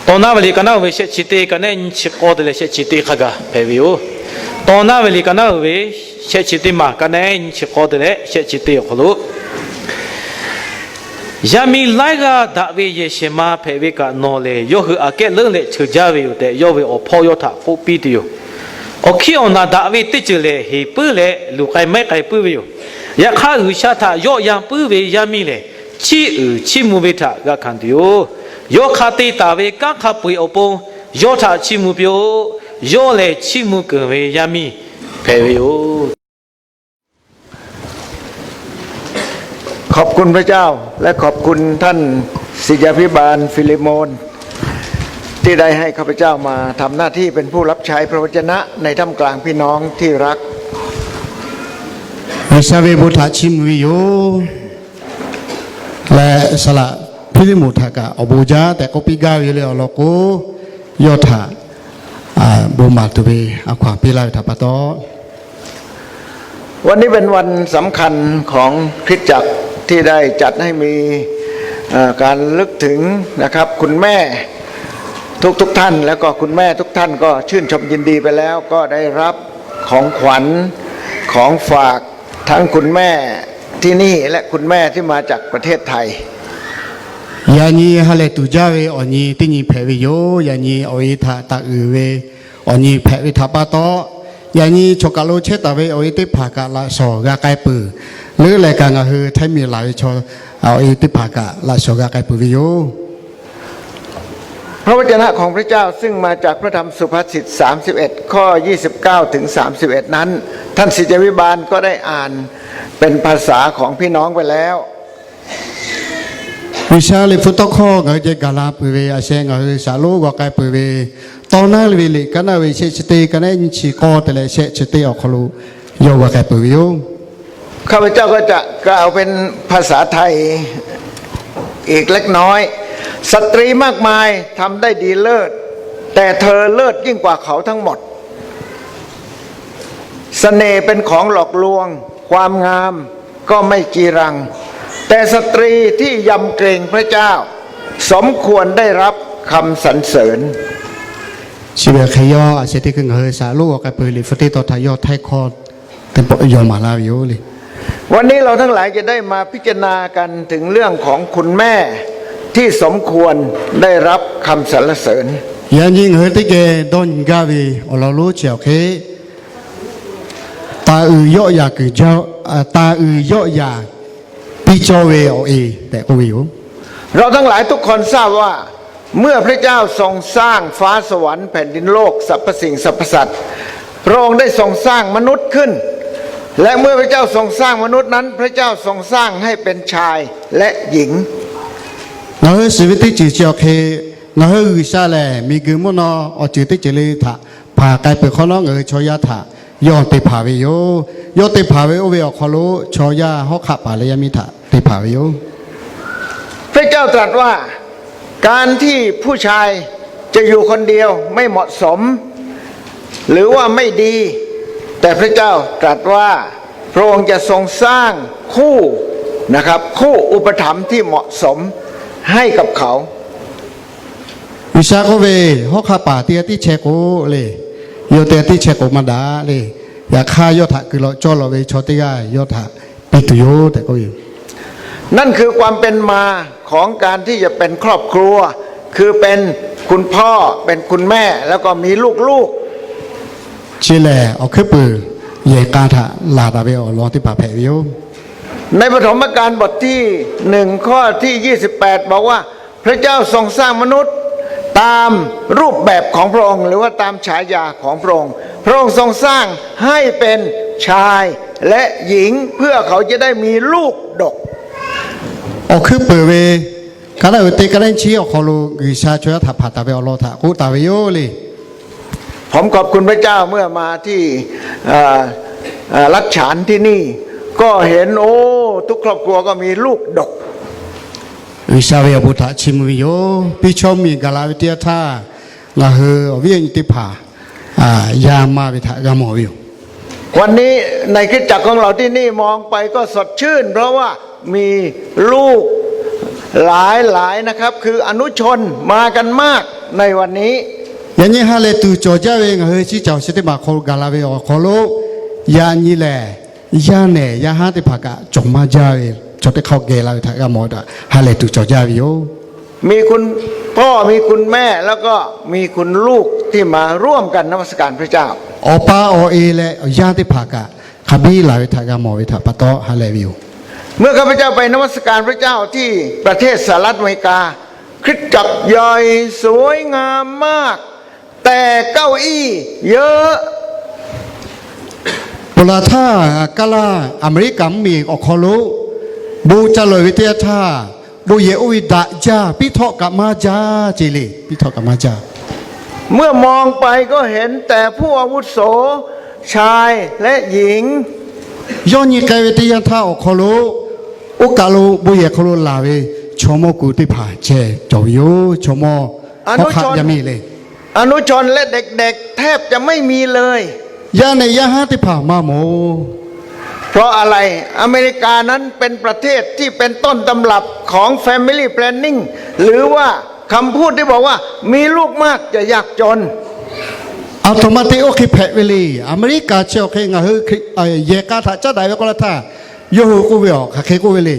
Tawˇ naˉ ve liꞈ ka naˉ uiˍ ve shehˆ chi teˇ ka nehˉ nyiˇ chi k'awˇ te leh shehˆ chi teˇ hk'a gaˬ hpehꞈ ve yoˬ. Tawˇ naˉ ve liꞈ ka naˉ uiˍ ve shehˆ chi teˇ maˬ ka nehˉ nyiˇ chi k'awˇ te leh shehˆ chi teˇ awˬ hk'aw lo, yaˇ miˇ laiˉ g'aˇ daꞈ ve yehˬ shehˍ ma hpehꞈ ve kaꞈ nawˬ lehˬ yawˇ hui aꞈ kehˉ leuˉ leh cheuˬ jaˇ ve yoˬ tehꞈ, yawˇ ve awˬ hpawˇ yawˇ htaꞈ k'oˆ piˇ tuˬ yoˬ. Awˬ hkiˇ awˬ naˬ daꞈ ve teˇ ceuˬ lehˬ, heˍ puiˉ leh luˬ k'ai mehˉ k'ai puiˉ ve yoˬ. Yaꞈ hk'aˇ, G'uiˬsha htaꞈ yawˆ yan puiˉ ve yaˇ miˇ lehˬ, chiˇ uiˍ chiˇ mvuh ve htaꞈ g'a hkanˍ tuˬ yoˬ. Yawˇ hk'a te taˍ ve kanˉ hk'a peu-eˬ awˬ pon yawˇ htaꞈ chiˇ mvuh piˇ-oˆ. Yawˇ lehˬ chiˇ mvuh keunˍ ve yaˇ miˇ hpehꞈ ve yoˬ. ขอบคุณพระเจ้า และขอบคุณท่านศิษยาภิบาลฟิเลโมน ที่ได้ให้ข้าพเจ้ามาทำหน้าที่เป็นผู้รับใช้พระวจนะในท่ามกลางพี่น้องที่รัก G'uiˬsha ve bon htaꞈ chiˇ mvuh ve yoˬ. Leh saˍ laꞈ Hpiˇliˇmonˍ htaꞈ kaꞈ awˬ bon jaˇ tehꞈ k'oˆ piˇ gaˇ ve le awˬ lawn k'o, yawˇ htaꞈ bon maˍ tuˬ ve a hkaw-anˬ piˇ laˇ ve htaꞈ pa taw, วันนี้เป็นวันสำคัญของคริสตจักร ที่ได้จัดให้มีเอ่อการระลึกถึงนะครับ คุณแม่ทุกๆท่าน แล้วก็คุณแม่ทุกท่านก็ชื่นชมยินดีไปแล้ว ก็ได้รับของขวัญของฝากทั้งคุณแม่ที่นี่และคุณแม่ที่มาจากประเทศไทย Yaꞈ nyi ha lehˬ tuˬ jaˇ ve awˬ nyi teˇ nyi hpehꞈ ve yoˬ. Yaꞈ nyi awˬ e htaꞈ taˍ uiˍ ve awˬ nyi hpehꞈ ve htaꞈ pa taw, yaꞈ nyi chaw kaˬ lo chehˇ taˍ ve awˬ e teˇ hpaˍ kaꞈ laꞈ shawnˍ g'a k'ai peuˬ. Leuˉ leh kaꞈ ngaˬ hui htaiˇ miˬ laˬ ve chaw awˬ e teˇ hpaˍ kaꞈ laꞈ shawnˍ g'a k'ai peuˬ ve yoˬ. พระวจนะของพระเจ้าซึ่งมาจากพระธรรมสุภาษิต สามสิบเอ็ด ข้อ ยี่สิบเก้า ถึง สามสิบเอ็ด นั้น ท่านศิษยาภิบาลก็ได้อ่านเป็นภาษาของพี่น้องไปแล้ว G'uiˬsha liꞈ hpu tawˇ hkawˇ ngaˬ hui ceh gaˬ la peuˬ ve a sheh ngaˬ hui shaˍ lonˉ g'aw k'ai peuˬ ve, tawˇ naˉ ve liꞈ ka naˉ ve shehˆ chi teˇ ka nehˉ nyiˇ chi k'awˇ te leh shehˆ chi teˇ awˬ hk'aw lo yawˇ g'aw k'ai peuˬ ve yoˬ. ข้าพเจ้าก็จะกล่าวเป็นภาษาไทยอีกเล็กน้อย สตรีมากมายทำได้ดีเลิศ แต่เธอเลิศยิ่งกว่าเขาทั้งหมด เสน่ห์เป็นของหลอกลวง ความงามก็ไม่จีรัง แต่สตรีที่ยำเกรงพระเจ้า สมควรได้รับคำสรรเสริญ Chi ve hk'e yawˇ a sheh teˇ hkui ngaˬ hui shaˍ lonˉ g'aw k'ai peuˬ liꞈ hpu teˇ tawn htaꞈ yawˇ htaiˇ hkawˇ teˇ pawˆ yawˇ maˍ laˇ ve yoˬ le. วันนี้เราทั้งหลายจะได้มาพิจารณากันถึงเรื่องของคุณแม่ที่สมควรได้รับคำสรรเสริญ Yaꞈ nyi ngaˬ hui teˇ geh dawˇ nyi gaˇ ve awˬ lawn lonˉ chi awˬ hk'e, taˍ uiˍ yawˆ yaꞈ kuiˬ jaˇ, taˍ uiˍ yawˆ yaꞈ piˇ cawˇ ve awˬ e tehꞈ k'oˆ ve yoˬ. เราทั้งหลายทุกคนทราบว่า เมื่อพระเจ้าทรงสร้างฟ้าสวรรค์แผ่นดินโลกสรรพสิ่งสรรพสัตว์ พระองค์ได้ทรงสร้างมนุษย์ขึ้น และเมื่อพระเจ้าทรงสร้างมนุษย์นั้น พระเจ้าทรงสร้างให้เป็นชายและหญิง Ngaˬ hui shiˍ ve teˇ ceuˬ chi awˬ hk'e, ngaˬ hui G'uiˬsha lehˬ miˬguiˬ mvuhˇ naw awˬ ceuˬ teˇ ceuˬ le htaꞈ hpanˍ k'ai peuˬ hk'awꞈ nawˉ, ngaˬ hui chaw yaˇ htaꞈ yawˇ te hpanˍ ve yoˬ. Yawˇ te hpanˍ ve oˇ ve awˬ hk'aw lo chaw yaˇ hawˉ hk'aˆ paˍ leh yaˇ miˇ htaꞈ te hpanˍ ve yoˬ. พระเจ้าตรัสว่า การที่ผู้ชายจะอยู่คนเดียวไม่เหมาะสม หรือว่าไม่ดี แต่พระเจ้าตรัสว่า พระองค์จะทรงสร้างคู่นะครับ คู่อุปถัมภ์ที่เหมาะสมให้กับเขา G'uiˬsha k'oˆ ve, hawˉ hk'aˆ paˍ teˇ g'aˇ tiˉ chehˇ k'o le, yawˇ teˇ g'aˇ tiˉ chehˇ k'o maˇ daꞈ le. Yaꞈ hk'aˇ, yawˇ htaꞈ kuiˬ lawꞈ cawˇ lawꞈ ve chaw teˇ g'aˇ yawˇ htaꞈ piˇ tuˬ yoˬ tehꞈ k'oˆ ve yoˬ. นั่นคือความเป็นมาของการที่จะเป็นครอบครัว คือเป็นคุณพ่อ เป็นคุณแม่ แล้วก็มีลูกๆ Chi lehˬ, awˬ hkuiˉ puiˍ yehˬ k'a htaꞈ laˬ taˍ ve awˬ lawn teˇ hpaˍ hpehꞈ ve yoˬ. ในปฐมกาลบทที่หนึ่ง ข้อที่ยี่สิบแปด บอกว่า พระเจ้าทรงสร้างมนุษย์ตามรูปแบบของพระองค์ หรือว่าตามฉายาของพระองค์ พระองค์ทรงสร้างให้เป็นชายและหญิง เพื่อเขาจะได้มีลูกดก Awˬ hkuiˉ puiˍ ve ka naˉ uiˍ teˇ ka naˉ nyiˇ chi awˬ hk'aw lo G'uiˬsha chaw yaˇ htaꞈ hpanˍ taˍ ve awˬ lawn htaꞈ k'oˆ taˍ ve yoˬ le. ผมขอบคุณพระเจ้า เมื่อมาที่เอ่อเอ่อรัฐฉานที่นี่ ก็เห็น โอ้ ทุกครอบครัวก็มีลูกดก G'uiˬsha ve awˬ bon htaꞈ chiˇ mvuh ve yoˬ. Piˇ chaw miˬ gaˬ la ve teˇ yanˇ htaˇ, ngaˬ hui awˬ viˉ awˬ nyi teˇ hpaˍ yaˇ maˇ ve htaꞈ g'a mawˬ ve yoˬ. วันนี้ในคริสตจักรของเราที่นี่มองไปก็สดชื่น เพราะว่ามีลูกหลายๆ นะครับ คืออนุชนมากันมาก ในวันนี้ Yaꞈ nyi ha lehˬ tuˬ cawˬ jaˇ ve ngaˬ hui chi caˬ awˬ shi teˇ maˬ hk'aw lo gaˬ la ve awˬ hk'aw lo, yaꞈ nyi lehˬ yaˇ nehˬ yaˇ haˉ teˇ hpaˍ kaꞈ cawˬ maˇ jaˇ ve chaw teˇ hk'aˇ geh la ve htaꞈ g'a mawˬ htaꞈ ha lehˬ tuˬ cawˬ jaˇ ve yoˬ. มีคุณพ่อ มีคุณแม่ แล้วก็มีคุณลูก ที่มาร่วมกันนมัสการพระเจ้า Awˬ pa awˬ e leh awˬ yanˇ teˇ hpaˍ kaꞈ hk'a biˇ laˬ ve htaꞈ g'a mawˬ ve htaꞈ pa taw ha lehˬ ve yoˬ. เมื่อข้าพเจ้าไปนมัสการพระเจ้าที่ประเทศสหรัฐอเมริกา คริสตจักรใหญ่ สวยงามมาก แต่เก้าอี้เยอะ Ponˬ laˬ htaˇ, Kaˇlaˇ Aˍmeˍriˆkaˍ mvuhˇmiˬ awˬ hk'aw lo bon ca lawˬ ve teˇ yanˇ htaˇ, bon yehˬ oˇ ve daꞈ jaˇ, piˇ htawˆ kaꞈ maˇ jaˇ ce le, piˇ htawˆ kaꞈ maˇ jaˇ. เมื่อมองไปก็เห็นแต่ผู้อาวุโส ชายและหญิง Yawˇ nyi k'ai ve teˇ yanˇ htaˇ awˬ hk'aw lo, oˇ kaˬ lo bon yehˬ hk'aw lo laˬ ve chaw mawˇ ku teˇ hpaˍ ceh cawˬ ve yoˬ. Chaw mawˇ hawˉ hk'aˆ yaˇ miˇ le. อนุชนและเด็กๆ แทบจะไม่มีเลย Yaˇ nehˬ yaˇ haˉ teˇ hpaˍ maˇ mawˬ. เพราะอะไร อเมริกานั้นเป็นประเทศที่เป็นต้นตำรับของ Family Planning หรือว่าคำพูดที่บอกว่ามีลูกมากจะยากจน Aˬ htoꞈ ma te oˇ hk'e hpehꞈ ve le. Aˍmeˍriˆkaˍ chi awˬ hk'e ngaˬ hui yehˬ k'a htaꞈ caˉ daꞈ ve k'oˆ laˇ htaˇ, yawˇ hui k'oˆ ve awˬ hk'aˬ hk'e k'oˆ ve le.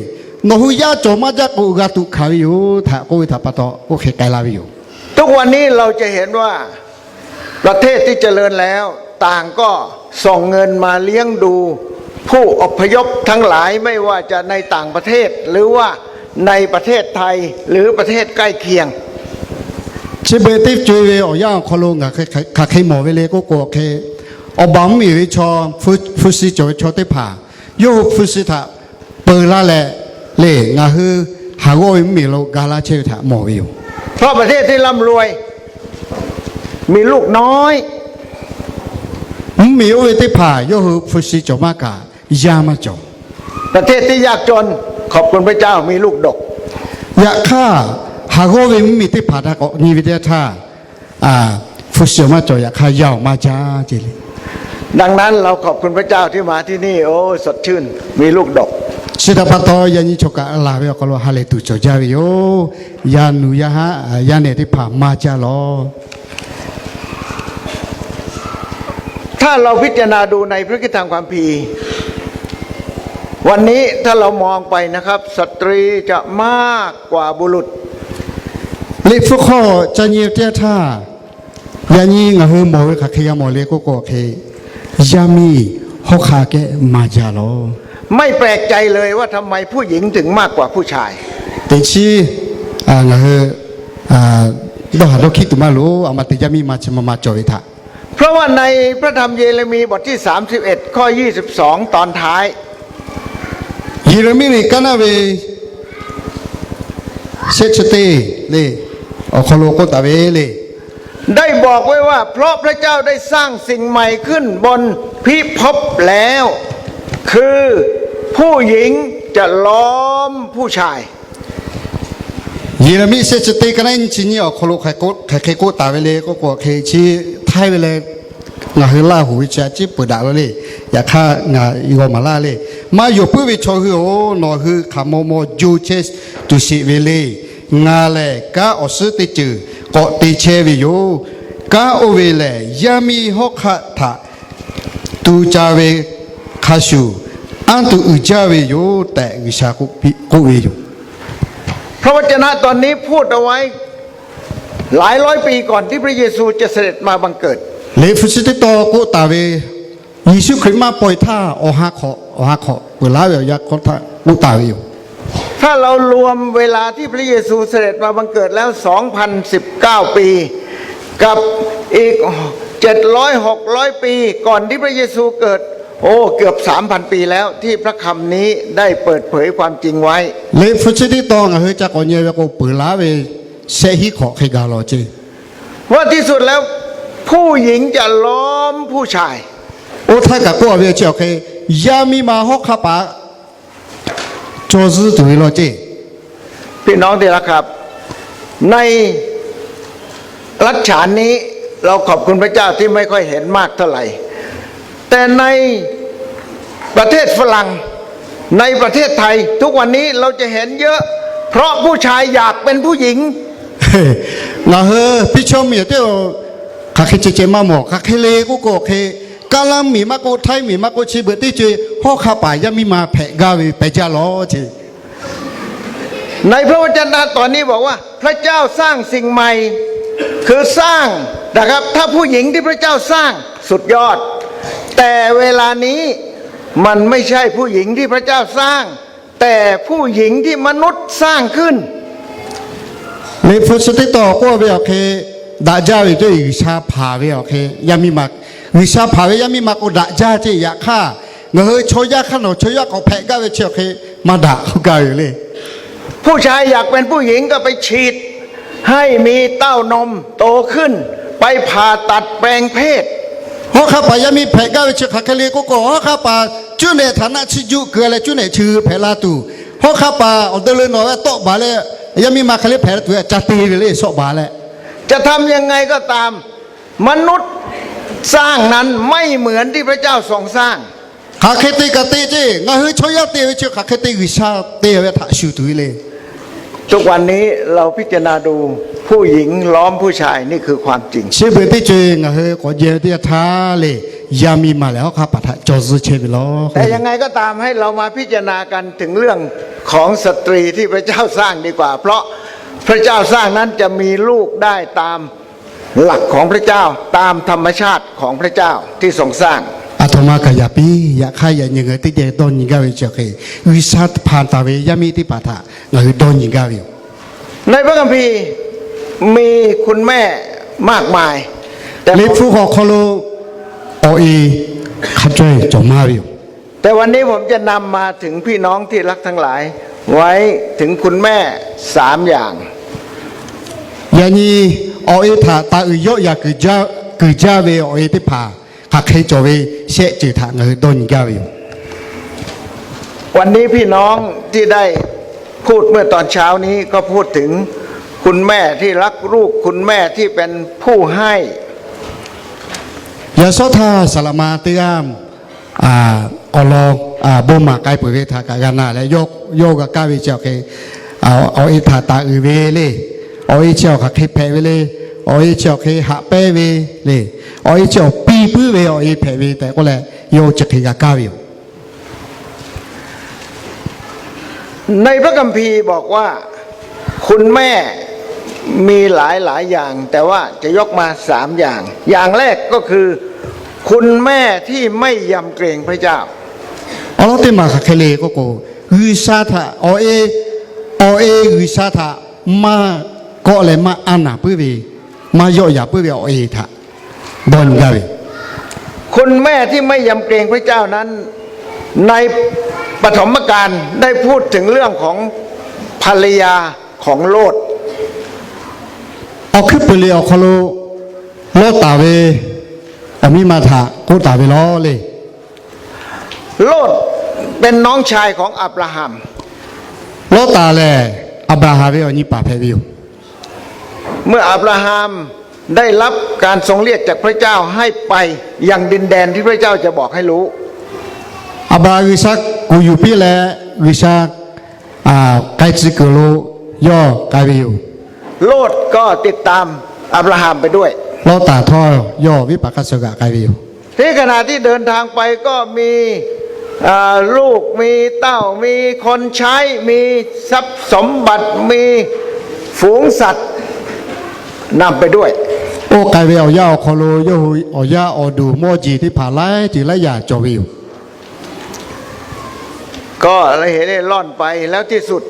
Nawˬ hui yaˇ cawˬ maˇ jaˇ k'o g'a tuꞈ hkanˍ ve yoˬ htaꞈ k'oˆ ve htaꞈ pa taw oˇ hk'e k'ai la ve yoˬ. ทุกวันนี้เราจะเห็นว่า ประเทศที่เจริญแล้ว ต่างก็ส่งเงินมาเลี้ยงดูผู้อพยพทั้งหลาย ไม่ว่าจะในต่างประเทศ หรือว่าในประเทศไทย หรือประเทศใกล้เคียง Chi beuꞈ teˇ co e ve awˬ yanˇ awˬ hk'aw lo ngaˬ hk'aˬ hk'e mawˬ ve le k'oˆ k'o, hk'e awˬ baˬ mvuhˇmiˬ ve chaw, hpu shi cawˬ ve chaw teˇ hpaˍ yawˇ hui hpu shi htaꞈ peu laˇ leh, le ngaˬ hui haˍ g'awˇ ve mvuhˇmiˬ lo ga laˇ chehˇ ve htaꞈ mawˬ ve yoˬ. เพราะประเทศที่ร่ำรวย มีลูกน้อย Mvuhˇmiˬ oˇ ve teˇ hpaˍ yawˇ hui hpu shi cawˬ maˇ kaꞈ, yaˇ maˇ cawˬ. ประเทศที่ยากจน ขอบคุณพระเจ้า มีลูกดก Yaꞈ hk'aˇ, haˍ g'awˇ ve mvuhˇmiˬ teˇ hpaˍ htaꞈ k'awꞈ nyi ve teˇ yanˇ htaˇ, hpu shi awˬ maˇ cawˬ, yaꞈ hk'aˇ yaˇ awˬ maˇ jaˇ ce le. ดังนั้น เราขอบคุณพระเจ้าที่มาที่นี่ โอ้ สดชื่น มีลูกดก Chi htaꞈ pa taw yaꞈ nyi chaw kaꞈ laˬ ve awˬ hk'aw lo ha lehˬ tuˬ cawˬ jaˇ ve yoˬ. Yaˇ nu yaˇ haˉ, yaˇ nehˬ teˇ hpaˍ maˇ jaˇ lawˬ. ถ้าเราพิจารณาดูในพระคัมภีร์ วันนี้ถ้าเรามองไปนะครับ สตรีจะมากกว่าบุรุษ Liꞈ hpu hk'aw ca nyi teˇ yanˇ htaˇ, yaꞈ nyi ngaˬ hui mawˬ ve hk'aˬ hk'e g'a mawˬ le k'oˆ k'o, hk'e yaˇ miˇ hawˉ hk'aˆ kehˉ maˇ jaˇ lawˬ. ไม่แปลกใจเลยว่าทำไมผู้หญิงถึงมากกว่าผู้ชาย Teꞈ chiˉ ngaˬ hui dawˇ haˍ dawˇ hkiˉ tuˬ maˇ loˬ, a ma te yaˇ miˇ maˇ chi maˇ maˇ cawˬ ve htaꞈ. เพราะว่าในพระธรรมเยเรมีย์บทที่สามสิบเอ็ด ข้อยี่สิบสอง ตอนท้าย Yeˍraˍmiˆ liꞈ kaˇ naˆ ve shehˆ chi teˇ le awˬ hk'aw lo k'oˆ taˍ ve le. ได้บอกไว้ว่า เพราะพระเจ้าได้สร้างสิ่งใหม่ขึ้นบนพิภพแล้ว คือผู้หญิงจะล้อมผู้ชาย Yeˍraˍmiˆ shehˆ chi teˇ kaˇ naˆ nyiˇ chi nyiˇ awˬ hk'aw lo hk'aˬ hk'e k'oˆ taˍ ve le k'oˆ k'o, hk'e chi htaiˇ ve leh ngaˬ hui Laˇ huˍ ve chi a ciˉ peuˬ daꞈ lo le. Yaꞈ hk'aˇ ngaˬ g'aw maˍ laˇ le. Maˇ yonˍ puiˉ ve chaw hui-oˬ, nawˬ hui hk'aˬ maw maw jo chehˇ tuˬ sheˍ ve le. Ngaˬ lehˬ kanˉ awˬ suhˉ teˇ ceuˬ k'awꞈ te chehˇ ve yoˬ. Kanˉ oˇ ve lehˬ, yaˇ miˇ hawˉ hk'aˆ htaꞈ tu ca ve hk'a shuˍ, anˇ tuˬ uiˍ jaˇ ve yoˬ tehꞈ G'uiˬsha k'oˆ ve yoˬ. พระวจนะตอนนี้พูดเอาไว้ หลายร้อยปีก่อนที่พระเยซูจะเสด็จมาบังเกิด Liꞈ hpu chi teˇ taw k'oˆ taˍ ve, Yeˍsuˆ Hkriꞈ maˇ paw e htaˇ awˬ ha hk'awꞈ awˬ ha hk'awꞈ peuˬ laˉ ve awˬ yanˇ hk'aw htaꞈ k'oˆ taˍ ve yoˬ. ถ้าเรารวมเวลาที่พระเยซูเสด็จมาบังเกิดแล้ว สองพันสิบเก้า ปี กับอีก เจ็ดร้อย หกร้อย ปี ก่อนที่พระเยซูเกิด โอ้ เกือบ สามพัน ปีแล้วที่พระคำนี้ได้เปิดเผยความจริงไว้ Liꞈ hpu chi teˇ taw ngaˬ hui ca k'awꞈ nyi ve k'o, peuˬ laˉ ve shehˆ hinˉ hk'awꞈ hk'e gaˬ lawˬ ce. ว่าที่สุดแล้ว ผู้หญิงจะล้อมผู้ชาย Oˇ htaˇ kaꞈ k'oˆ ve chi awˬ hk'e, yaˇ miˇ ma hawˉ hk'aˆ paˍ caw zuhˇ tuˬ ve lawˬ ce. พี่น้องที่รักครับ ในรัฐฉานนี้ เราขอบคุณพระเจ้าที่ไม่ค่อยเห็นมากเท่าไหร่ แต่ในประเทศฝรั่ง ในประเทศไทย ทุกวันนี้เราจะเห็นเยอะ เพราะผู้ชายอยากเป็นผู้หญิง Ngaˬ hui piˇ chaw miˬ teˇ, hk'aˬ hk'e ceh ceh maˇ mawˬ. Hk'aˬ hk'e le k'oˆ k'o hk'e, Kaˉlaˇ miˬ maˇ k'oˆ, Htaiˇ miˬ maˇ k'oˆ, chi beuꞈ teˇ co-e hawˉ hk'aˆ paˍ yaˇ miˇ ma hpehꞈ gaˇ ve pehˬ jaˇ lawˬ ce. ในพระวจนะตอนนี้บอกว่า พระเจ้าสร้างสิ่งใหม่ คือสร้างนะครับ ถ้าผู้หญิงที่พระเจ้าสร้าง สุดยอด แต่เวลานี้ มันไม่ใช่ผู้หญิงที่พระเจ้าสร้าง แต่ผู้หญิงที่มนุษย์สร้างขึ้น Liꞈ hpu chi teˇ tawn k'oˆ ve awˬ hk'e, daꞈ jaˇ ve teˇ G'uiˬsha hpanˍ ve awˬ hk'e yaˇ miˇ ma, G'uiˬsha hpanˍ ve yaˇ miˇ ma k'o daꞈ jaˇ ce. Yaꞈ hk'aˇ, ngaˬ hui chaw yaˇ hk'aˇ nawˬ chaw yaˇ k'awꞈ hpehꞈ gaˇ ve chi awˬ hk'e maˇ daꞈ k'oˆ gaˇ ve le. ผู้ชายอยากเป็นผู้หญิงก็ไปฉีด ให้มีเต้านมโตขึ้น ไปผ่าตัดแปลงเพศ Hawˉ hk'aˆ paˍ yaˇ miˇ hpehꞈ gaˇ ve chi hk'aˬ hk'e le k'oˆ k'o, hawˉ hk'aˆ paˍ cuˇ nehˬ htaꞈ naˆ chi juˆ kuiˬ leh cuˇ nehˬ chi hpehꞈ la tuˬ, hawˉ hk'aˆ paˍ awˬ deu le nawˬ ve tawˆ baˬ leh, yaˇ miˇ ma hk'e le hpehꞈ la tuˬ ca te ve le, sawˆ baˬ leh. จะทำยังไงก็ตาม มนุษย์สร้างนั้นไม่เหมือนที่พระเจ้าทรงสร้าง Hk'aˬ hk'e te kaꞈ te ce, ngaˬ hui chaw yaˇ te ve chi hk'aˬ hk'e te G'uiˬsha te ve htaꞈ shuˍ tuˬ ve le. ทุกวันนี้เราพิจารณาดู ผู้หญิงล้อมผู้ชาย นี่คือความจริง Chi beuꞈ teˇ co-e ngaˬ hui k'awꞈ jehˬ ve teˇ yanˇ htaˇ le, yaˇ miˇ ma lehˬ hawˉ hk'aˆ paˍ htaꞈ caw zuhˇ chehˇ ve lawˬ. แต่ยังไงก็ตาม ให้เรามาพิจารณากันถึงเรื่องของสตรีที่พระเจ้าสร้างดีกว่า เพราะพระเจ้าสร้างนั้นจะมีลูกได้ตามหลักของพระเจ้า ตามธรรมชาติของพระเจ้าที่ทรงสร้าง Aˬ htoꞈ ma kaꞈ yaꞈ piˇ. Yaꞈ hk'aˇ yaꞈ nyi ngaˬ hui teˇ geh dawˇ nyi gaˇ ve chi awˬ hk'e, G'uiˬsha hpanˍ taˍ ve yaˇ miˇ teˇ hpaˍ htaꞈ ngaˬ hui dawˇ nyi gaˇ ve yoˬ. ในพระคัมภีร์มีคุณแม่มากมาย Liꞈ hpu awˬ hk'aw lo awˬ e hk'a caweh cawˬ maˇ ve yoˬ. แต่วันนี้ผมจะนำมาถึงพี่น้องที่รักทั้งหลาย ไว้ถึงคุณแม่สามอย่าง Yaꞈ nyi awˬ e htaꞈ taˍ uiˍ yawˆ yaꞈ kuiˬ jaˇ ve awˬ e teˇ hpaˍ hk'aˬ hk'e cawˬ ve shehˆ ceuˬ htaꞈ ngaˬ hui dawˇ nyi gaˇ ve yoˬ. วันนี้พี่น้องที่ได้พูดเมื่อตอนเช้านี้ก็พูดถึงคุณแม่ที่รักลูก คุณแม่ที่เป็นผู้ให้ Yaꞈ shawˉ htaˇ saˍ laꞈ ma teˇ g'aˇ awˬ lawn bon maˍ k'ai peuˬ ve htaꞈ kaꞈ g'a na leh, yawˇ g'a kaˇ ve chi awˬ hk'e, awˬ e htaꞈ taˍ uiˍ ve le. Awˬ e chi awˬ hk'aˬ hk'e hpehꞈ ve le. Awˬ e chi awˬ hk'e haꞈ pehnˇ ve le. Awˬ e chi awˬ piˇ puiˉ ve awˬ e hpehꞈ ve tehꞈ k'oˆ leh, yawˇ chi hk'e g'a kaˇ ve yoˬ. ในพระคัมภีร์บอกว่า คุณแม่มีหลายหลายอย่าง แต่ว่าจะยกมาสามอย่าง อย่างแรกก็คือ คุณแม่ที่ไม่ยำเกรงพระเจ้า Awˬ lawn teˇ maˬ hk'aˬ hk'e le k'oˆ k'o, G'uiˬsha htaꞈ awˬ e, awˬ e G'uiˬsha htaꞈ maˇ kawˆ leh maˇ anˇ naˬ puiˉ ve, maˇ yawˆ yaꞈ puiˉ ve awˬ e htaꞈ dawˇ nyi gaˇ ve yoˬ. คุณแม่ที่ไม่ยำเกรงพระเจ้านั้น ในปฐมกาลได้พูดถึงเรื่องของภรรยาของโลท Awˬ hkuiˉ puiˍ le awˬ hk'aw lo Lawˇtaˍ ve awˬ miˇ ma htaꞈ k'oˆ taˍ ve lawˬ le. โลทเป็นน้องชายของอับราฮัม Lawˇtaˍ lehˬ, Aˍbraˍhanˍ ve awˬ nyi paˍ hpehꞈ ve yoˬ. เมื่ออับราฮัมได้รับการทรงเรียกจากพระเจ้าให้ไปยังดินแดนที่พระเจ้าจะบอกให้รู้ Aˍbraˍhanˍ G'uiˬsha kuˬ yuˬ piˇ leh, G'uiˬsha k'ai tcuh kuiˬ lo yawˇ k'ai ve yoˬ. โลทก็ติดตามอับราฮัมไปด้วย Lawˇtaˍ htawˇ yawˇ viˉ paˍ hk'a suh g'aꞈ k'ai ve yoˬ. ในขณะที่เดินทางไปก็มี อ่า ลูก มีเต้า มีคนใช้ มีทรัพย์สมบัติ มีฝูงสัตว์ นำไปด้วย Oˇ k'ai ve awˬ yanˇ awˬ hk'aw lo yawˇ hui awˬ yaˇ awˬ duˬ mawˇ jeˬ teˇ hpaˍ laiˉ ceuˬ laiˉ yaꞈ cawˬ ve yoˬ. ก็เหร่เล่ร่อนไป แล้วที่สุด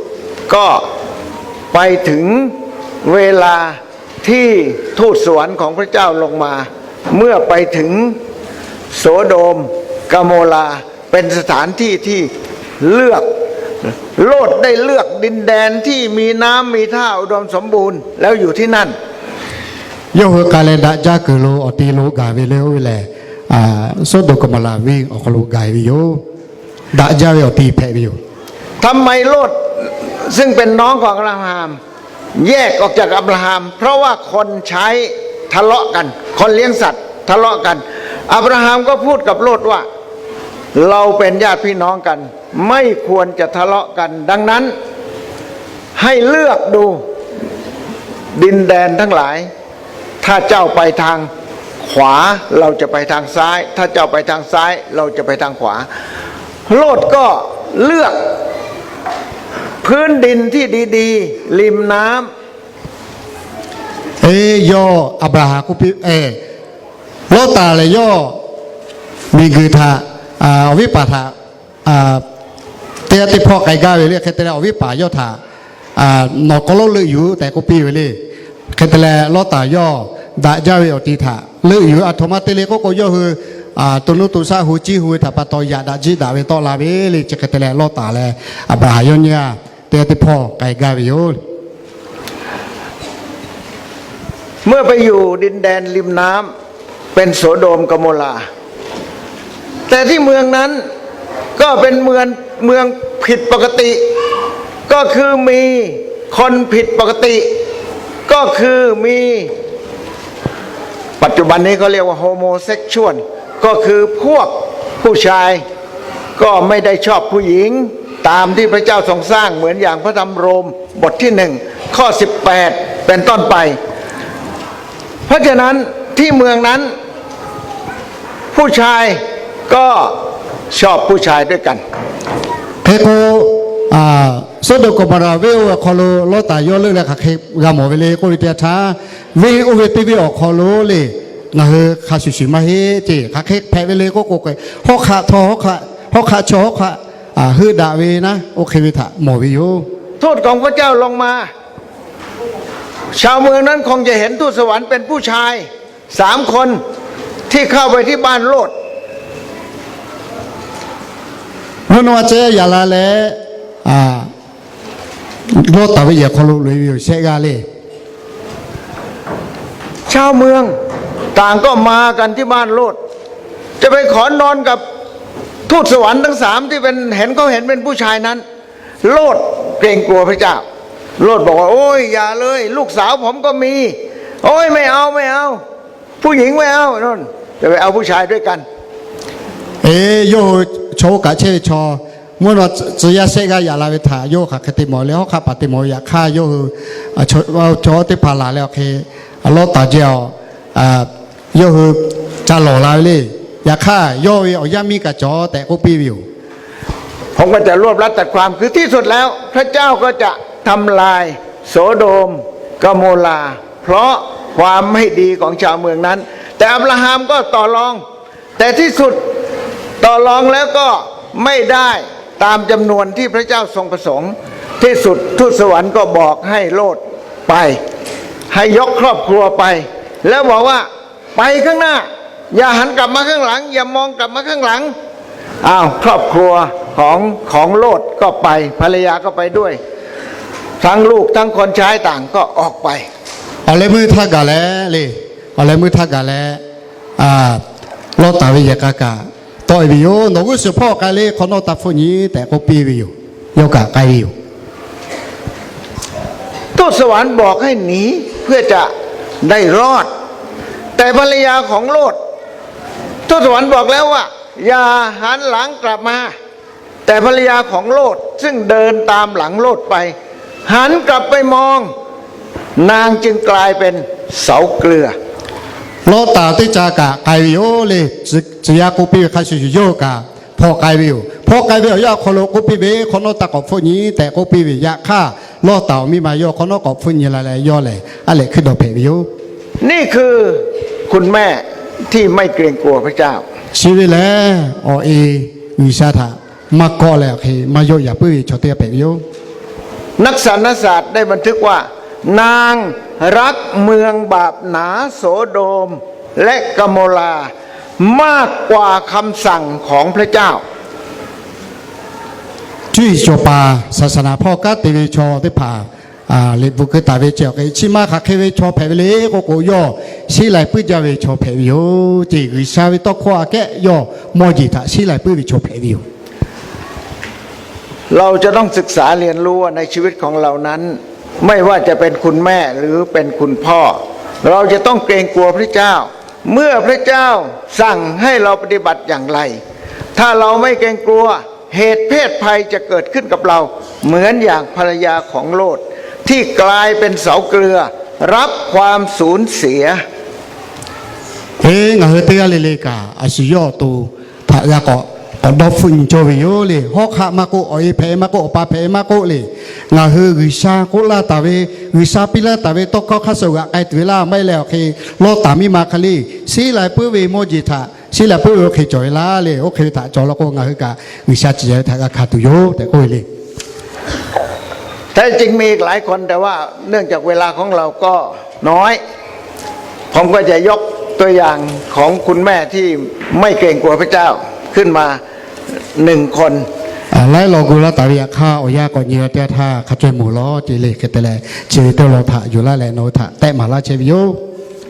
ก็ไปถึงเวลาที่ทูตสวรรค์ของพระเจ้าลงมา เมื่อไปถึงโสโดมกโมราห์ เป็นสถานที่ที่เลือก โลทได้เลือกดินแดนที่มีน้ำมีท่าอุดมสมบูรณ์ แล้วอยู่ที่นั่น Yawˇ hui k'ai leh daꞈ jaˇ kuiˬ lo awˬ te lo gaˬ ve le, oˇ ve lehˬ, Soˉdonˍ Gawˬmoˍlaˍ venˇ awˬ hk'aw lo gaˬ ve yoˬ. Daꞈ jaˇ ve awˬ te hpehꞈ ve yoˬ. ทำไมโลท ซึ่งเป็นน้องของอับราฮัม แยกออกจากอับราฮัม เพราะว่าคนใช้ทะเลาะกัน คนเลี้ยงสัตว์ทะเลาะกัน อับราฮัมก็พูดกับโลทว่า เราเป็นญาติพี่น้องกัน ไม่ควรจะทะเลาะกัน ดังนั้น ให้เลือกดู ดินแดนทั้งหลาย ถ้าเจ้าไปทางขวา เราจะไปทางซ้าย ถ้าเจ้าไปทางซ้าย เราจะไปทางขวา โลทก็เลือกพื้นดินที่ดีๆ ริมน้ำ Eˬ, yawˇ Aˍbraˍhanˍ k'oˆ piˇ, Lawˇtaˍ lehˬ yawˇ miˬguiˬ htaꞈ, awˬ viˉ paˍ htaꞈ teˇ g'aˇ teˇ hpawˇ k'ai gaˇ ve le. Hk'e te leh awˬ viˉ paˍ yawˇ htaꞈ nawˬ hk'aw lo leuˆ yuˬ tehꞈ k'oˆ piˇ ve le. Hk'e te leh Lawˇtaˍ yawˇ daꞈ jaˇ ve awˬ ti htaꞈ leuˆ yuˬ. Aˬ htoꞈ ma te le k'oˆ k'o, yawˇ hui to nuˇ to shaˆ hu ciˇ hu ve htaꞈ pa taw yaꞈ daꞈ jiˇ daꞈ ve tawˆ la ve le. Chi hk'e te leh Lawˇtaˍ leh Aˍbraˍhanˍ yawˇ nyiˇ g'aˇ teˇ g'aˇ teˇ hpawˇ k'ai gaˇ ve yoˬ. เมื่อไปอยู่ดินแดนริมน้ำ เป็นโสโดม กโมราห์ แต่ที่เมืองนั้นก็เป็นเมือง เมืองผิดปกติ ก็คือมีคนผิดปกติ ก็คือมี ปัจจุบันนี้เขาเรียกว่า homosexual ก็คือพวกผู้ชายก็ไม่ได้ชอบผู้หญิง ตามที่พระเจ้าทรงสร้าง เหมือนอย่างพระธรรมโรมบทที่หนึ่ง ข้อสิบแปด เป็นต้นไป เพราะฉะนั้นที่เมืองนั้น ผู้ชายก็ชอบผู้ชายด้วยกัน Hk'e k'o, Soˍdoˍ Gawˍmoˍraˍ venˇ oˇ ve awˬ hk'aw lo Lawˇtaˍ yawˇ leuˆ leh hk'aˬ hk'e g'a mawˬ ve le k'oˆ ve teˇ yanˇ htaˇ, venˇ oˇ ve teˇ venˇ awˬ hk'aw lo le, ngaˬ hui hk'a shuˍ shuˍ maˇ heˆ ceˇ. Hk'aˬ hk'e hpehꞈ ve le k'oˆ k'o, hawˉ hk'aˆ htawˇ hawˉ hk'aˆ, hawˉ hk'aˆ chaw hawˉ hk'aˆ heuˆ daꞈ ve naˉ, oˇ hk'e ve htaꞈ mawˬ ve yoˬ. ทูตของพระเจ้าลงมา ชาวเมืองนั้นคงจะเห็นทูตสวรรค์เป็นผู้ชายสามคนที่เข้าไปที่บ้านโลท Mvuhˇ naw ma ceh yaꞈ la leh, Lawˇtaˍ ve yehˬ hk'aw lo loꞈ e ve yoˬ shehˆ g'aˇ le. ชาวเมืองต่างก็มากันที่บ้านโลท จะไปขอนอนกับทูตสวรรค์ทั้งสามที่เป็น เห็นเขาเห็นเป็นผู้ชายนั้น โลทเกรงกลัวพระเจ้า โลทบอกว่า โอ๊ย อย่าเลย ลูกสาวผมก็มี โอ๊ย ไม่เอา ไม่เอา ผู้หญิงไม่เอา โน่น จะไปเอาผู้ชายด้วยกัน Eˬ, yawˇ hui chaw oˇ kaꞈ chehˇ ve chaw, mvuhˇ naw tcuh yaˇ shehˆ g'aˇ yaꞈ la ve htaꞈ yawˇ hk'aˬ hk'e te mawˬ leh hawˉ hk'aˆ paˍ te mawˬ ve. Yaꞈ hk'aˇ yawˇ hui chaw teˇ hpaˍ laˬ leh awˬ hk'e Lawˇtaˍ jehˬ a, yawˇ hui ca lawˬ la ve le. Yaꞈ hk'aˇ yawˇ ve awˬ yaˇ miˇ kaꞈ cawˬ tehꞈ k'oˆ piˇ ve yoˬ. ผมก็จะรวบรัดตัดความ คือที่สุดแล้วพระเจ้าก็จะทำลายโสโดมกโมราห์ เพราะความไม่ดีของชาวเมืองนั้น แต่อับราฮัมก็ต่อรอง แต่ที่สุดต่อรองแล้วก็ไม่ได้ตามจำนวนที่พระเจ้าทรงประสงค์ ที่สุดทูตสวรรค์ก็บอกให้โลทไป ให้ยกครอบครัวไป แล้วบอกว่า ไปข้างหน้า อย่าหันกลับมาข้างหลัง อย่ามองกลับมาข้างหลัง อ้าว ครอบครัวของ ของโลทก็ไป ภรรยาก็ไปด้วย ทั้งลูกทั้งคนใช้ต่างก็ออกไป Awˬ leh meuˇ htaˇ gaˬ leh le, awˬ leh meuˇ htaˇ gaˬ leh, Lawˇtaˍ ve yehˬ k'a kaꞈ tawˆ e ve yoˬ. Nawˬ g'uˇ suhˍ hpawˇ k'ai le, hk'awꞈ nawˉ taˇ hpfuhˆ nyi tehꞈ k'oˆ piˇ ve yoˬ. Yawˇ kaꞈ k'ai ve yoˬ. ทูตสวรรค์บอกให้หนี เพื่อจะได้รอด แต่ภรรยาของโลท ทูตสวรรค์บอกแล้วว่า อย่าหันหลังกลับมา แต่ภรรยาของโลท ซึ่งเดินตามหลังโลทไป หันกลับไปมอง นางจึงกลายเป็นเสาเกลือ Lawˇtaˍ teˇ ca kaꞈ k'ai ve yoˬ le. Tcuh yaˇ k'oˆ piˇ ve hk'a shuˍ shuˍ yawˇ kaꞈ hpawˇ k'ai ve yoˬ. Hpawˇ k'ai ve awˬ yanˇ awˬ hk'aw lo k'oˆ piˇ ve, hk'awꞈ nawˉ taˇ k'awꞈ hpfuhˆ nyi tehꞈ k'oˆ piˇ ve. Yaꞈ hk'aˇ Lawˇtaˍ awˬ miˇ ma yawˇ hk'awꞈ nawˉ k'awꞈ hpfuhˆ nyi la leh yawˇ lehˬ, a lehˬ hkuiˇ dawˬ hpehꞈ ve yoˬ. นี่คือคุณแม่ที่ไม่เกรงกลัวพระเจ้า Chi ve lehˬ, awˬ e G'uiˬsha htaꞈ maˇ kawˆ leh awˬ hk'e maˇ yawˆ yaꞈ puiˉ ve chaw teˇ g'aˇ hpehꞈ ve yoˬ. นักสารณศาสตร์ได้บันทึกว่า นางรักเมืองบาปหนาโสโดมและกโมราห์ มากกว่าคำสั่งของพระเจ้า Cuˇ yiˍ cawˬ paˍ saˍsaˍnaˍ hpawˇ kanˉ te ve chaw teˇ hpaˍ liꞈ bvuhꞈ keu taˍ ve ceh awˬ hk'e, chi ma hk'aˬ hk'e ve chaw hpehꞈ ve le k'oˆ k'o, yawˇ sheˉ lai puiˉ jaˇ ve chaw hpehꞈ ve yoˬ. Ceˇ, G'uiˬsha ve tawˇ hkawˇ aꞈ kehˉ yawˇ mawˇ jeˬ htaꞈ sheˉ lai puiˉ ve chaw hpehꞈ ve yoˬ. เราจะต้องศึกษาเรียนรู้ว่าในชีวิตของเรานั้น ไม่ว่าจะเป็นคุณแม่หรือเป็นคุณพ่อ เราจะต้องเกรงกลัวพระเจ้า เมื่อพระเจ้าสั่งให้เราปฏิบัติอย่างไร ถ้าเราไม่เกรงกลัว เหตุเพศภัยจะเกิดขึ้นกับเรา เหมือนอย่างภรรยาของโลท ที่กลายเป็นเสาเกลือ รับความสูญเสีย Eˬ, ngaˬ hui teˇ g'aˇ le le kaꞈ a shu yawˇ awˬ to htaꞈ g'a k'awꞈ dawˇ hpfuhˆ nyi cawˇ ve yoˬ le. Hawˉ hk'aˆ maˇ k'oˆ, awˬ e hpehꞈ e maˇ k'oˆ, awˬ pa hpehꞈ e maˇ k'oˆ le, ngaˬ hui G'uiˬsha k'oˆ laˇ taˍ ve, G'uiˬsha piˇ laˇ taˍ ve tawˇ hkawˇ hk'a shuˍ g'aꞈ k'ai tuˬ ve laˇ. Maˇ heˆ leh awˬ hk'e lawˇ taˍ miˇ ma hk'e le, sheˉ lai puiˉ ve mawˇ jeˬ htaꞈ sheˉ lai puiˉ ve oˇ hk'e cawˬ ve laˇ le. Oˇ hk'e ve htaꞈ cawˬ law k'o, ngaˬ hui kaꞈ G'uiˬsha ciˍ ya ve htaꞈ g'a hkanˍ tuˬ yoˬ tehꞈ k'oˆ ve le. แท้จริงมีอีกหลายคน แต่ว่าเนื่องจากเวลาของเราก็น้อย ผมก็จะยกตัวอย่างของคุณแม่ที่ไม่เกรงกลัวพระเจ้าขึ้นมาหนึ่งคน Laiˉ law gu laˇ taˍ ve yaꞈ hk'aˇ, awˬ yanˇ k'awꞈ nyi ve teˇ yanˇ htaˇ hk'a caweh moˍ law ce le. Hk'e te leh, chi ve teˇ law htaꞈ yuˬ laˇ leh nawˬ hui htaꞈ tehˆ maˍ laˇ chehˇ ve yoˬ.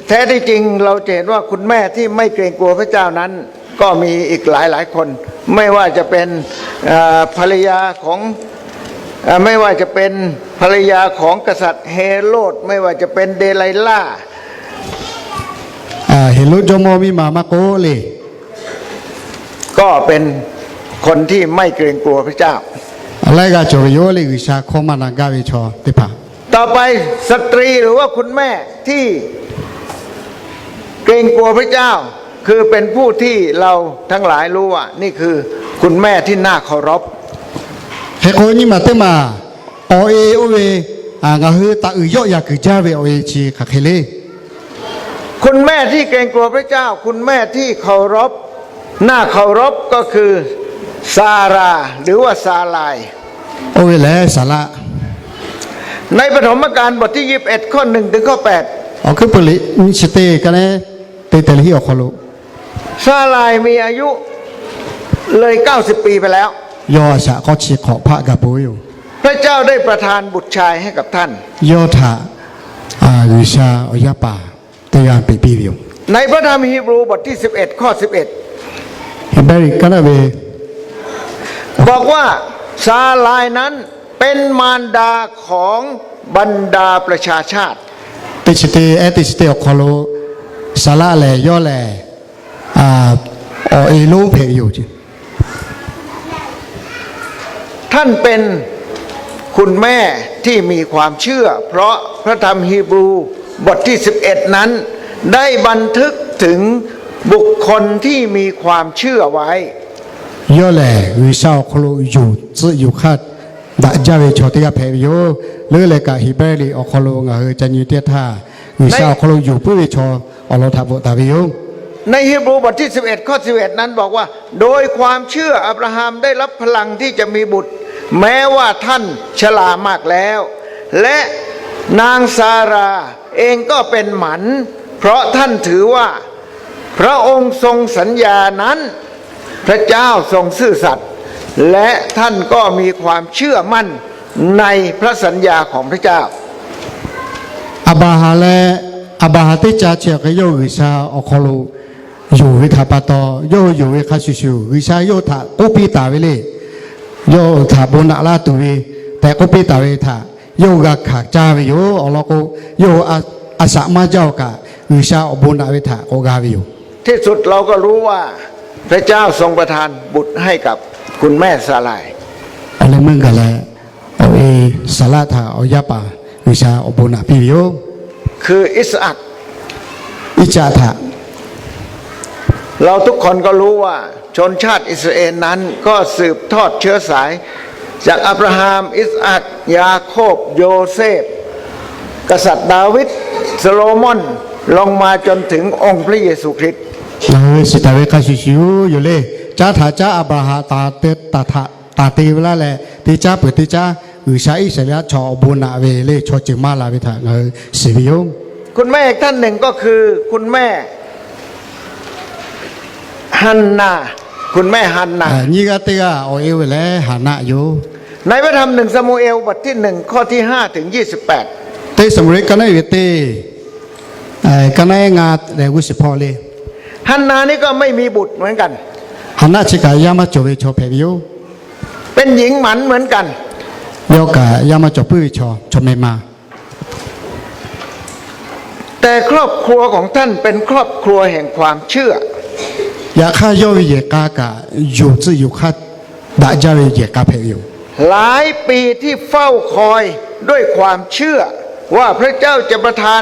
แท้ที่จริงเราจะเห็นว่าคุณแม่ที่ไม่เกรงกลัวพระเจ้านั้น ก็มีอีกหลายหลายคน ไม่ว่าจะเป็นเอ่อภรรยาของเอ่อไม่ว่าจะเป็นภรรยาของกษัตริย์เฮโรด ไม่ว่าจะเป็นเดไลล่า Heˍroˆ jawˇmawˇ miˇ ma maˇ k'oˆ le, ก็เป็นคนที่ไม่เกรงกลัวพระเจ้า Laiˉ g'aˇ cawˬ ve yoˬ le, G'uiˬsha hkawˇ maˇ na gaˇ ve chaw teˇ hpaˍ. ต่อไป สตรีหรือว่าคุณแม่ที่เกรงกลัวพระเจ้า คือเป็นผู้ที่เราทั้งหลายรู้ว่านี่คือคุณแม่ที่น่าเคารพ Hk'e k'o, nyiˇ maˬ teˇ maˬ awˬ e oˇ ve ngaˬ hui taꞈ uiˍ yawˆ yaꞈ kuiˬ jaˇ ve awˬ e chi hk'aˬ hk'e le. คุณแม่ที่เกรงกลัวพระเจ้า คุณแม่ที่เคารพ น่าเคารพ ก็คือซาราห์ หรือว่าซาลาย Oˇ ve lehˬ Saˍlaˆ. ในปฐมกาลบทที่ยี่สิบเอ็ด ข้อหนึ่งถึงข้อแปด Awˬ hkuiˉ peuˬ liꞈ nyiˇ chi teˇ ka neˉ te teh leh hiˆ awˬ hk'aw lo ซาลายมีอายุเลยเก้าสิบปีไปแล้ว Yawˇ a shaꞈ k'awˇ chi hk'awꞈ hpaˆ gaˬ peuˬ ve yoˬ. พระเจ้าได้ประทานบุตรชายให้กับท่าน Yawˇ htaꞈ G'uiˬsha awˬ yaˇ paˍ teˇ g'aˇ peꞈ piˇ ve yoˬ. ในพระธรรมฮีบรูบทที่สิบเอ็ด ข้อสิบเอ็ด Heˍbrehˇ liꞈ ka naˉ ve บอกว่าซาลายนั้นเป็นมารดาของบรรดาประชาชาติ Teˇ chi teˇ ehˉ teˇ chi teˇ awˬ hk'aw lo Saˍlaˆ lehˬ yawˇ lehˬ awˬ e lonˉ hpehꞈ ve yoˬ. ท่านเป็นคุณแม่ที่มีความเชื่อ เพราะพระธรรมฮีบรูบทที่สิบเอ็ด นั้น ได้บันทึกถึงบุคคลที่มีความเชื่อไว้ Yawˇ lehˬ G'uiˬsha awˬ hk'aw lo yonˍ tcuh yonˍ hk'aˇ daꞈ jaˇ ve chaw teˇ g'aˇ hpehꞈ ve yoˬ. Leuˉ leh kaꞈ Heˍbrehˇ liꞈ awˬ hk'aw lo ngaˬ hui ca nyi teˇ htaˇ, G'uiˬsha awˬ hk'aw lo yonˍ puiˉ ve chaw awˬ lawn htaꞈ bvuhꞈ taˍ ve yoˬ. ในฮีบรูบทที่ สิบเอ็ด ข้อ สิบเอ็ด นั้นบอกว่า โดยความเชื่ออับราฮัมได้รับพลังที่จะมีบุตร แม้ว่าท่านชรามากแล้ว และนางซาราห์เองก็เป็นหมัน เพราะท่านถือว่าพระองค์ทรงสัญญานั้น พระเจ้าทรงซื่อสัตย์ และท่านก็มีความเชื่อมั่นในพระสัญญาของพระเจ้า Aˍbraˍhanˍ leh, Aˍbraˍhanˍ teˇ caˇ chi awˬ hk'e yawˇ G'uiˬsha awˬ hk'aw lo yonˍ ve htaꞈ pa taw, yawˇ hui yonˍ ve hk'a shuˍ shuˍ G'uiˬsha yawˇ hui htaꞈ k'oˆ piˇ taˍ ve le. Yawˇ hui htaꞈ bon naꞈ laˇ tuˬ ve tehꞈ k'oˆ piˇ taˍ ve htaꞈ yawˇ hui g'a hkanˍ caˇ ve yoˬ. Awˬ lawn k'o, yawˇ hui a shaꞈ maˇ jaˇ-oˬ kaꞈ, G'uiˬsha awˬ bon naꞈ ve htaꞈ k'awꞈ g'a ve yoˬ. ที่สุดเราก็รู้ว่าพระเจ้าทรงประทานบุตรให้กับคุณแม่ซาลาย Awˬ leh meuˇ gaˬ leh, awˬ e Saˍlaˆ htaꞈ awˬ yaˇ paˍ G'uiˬsha awˬ bon naꞈ piˇ ve yoˬ. คืออิสอัค Iˉcaˆ htaꞈ เราทุกคนก็รู้ว่าชนชาติอิสราเอลนั้นก็สืบทอดเชื้อสายจากอับราฮัม อิสอัค ยาโคบ โยเซฟ กษัตริย์ดาวิด โซโลมอน ลงมาจนถึงองค์พระเยซูคริสต์ Ngaˬ hui shiˍ taˍ ve hk'a shuˍ shuˍ yoˬ le. Caˇ htaꞈ caˇ Aˍbraˍhanˍ taˍ te, taˍ htaꞈ taˍ te ve laˇ leh, teˇ caˉ peuˬ teˇ caˉ G'uiˬsha Iˉsaˍreˍlaˆ chaw awˬ bon naꞈ ve le, chaw ceuˬ maˇ la ve htaꞈ ngaˬ hui shiˍ ve yoˬ. คุณแม่อีกท่านหนึ่งก็คือคุณแม่ ฮันนา คุณแม่ฮันนา Nyiˇ g'aˇ teˇ g'aˇ awˬ e ve lehˬ Haˍnaˆ yoˬ. ในพระธรรมหนึ่งซามูเอลบทที่หนึ่ง ข้อที่ห้าถึงยี่สิบแปด Teˇ Saˍmo-eˍlaˆ ka naˉ ve teˇ, ka naˉ ngaˇ leh g'uˇ suhˍ hpawˇ le. ฮันนานี่ก็ไม่มีบุตรเหมือนกัน Haˍnaˆ chi kaꞈ yaˇ maˇ cawˬ ve chaw hpehꞈ ve yoˬ. เป็นหญิงหมันเหมือนกัน Yawˇ kaꞈ yaˇ maˇ cawˬ puiˉ ve chaw, chaw meh ma แต่ครอบครัวของท่านเป็นครอบครัวแห่งความเชื่อ Yaꞈ hk'aˇ yawˇ ve yehˬ k'a kaꞈ yonˍ tcuh yonˍ hk'aˇ daꞈ jaˇ ve yehˬ k'a hpehꞈ ve yoˬ. หลายปีที่เฝ้าคอยด้วยความเชื่อ ว่าพระเจ้าจะประทาน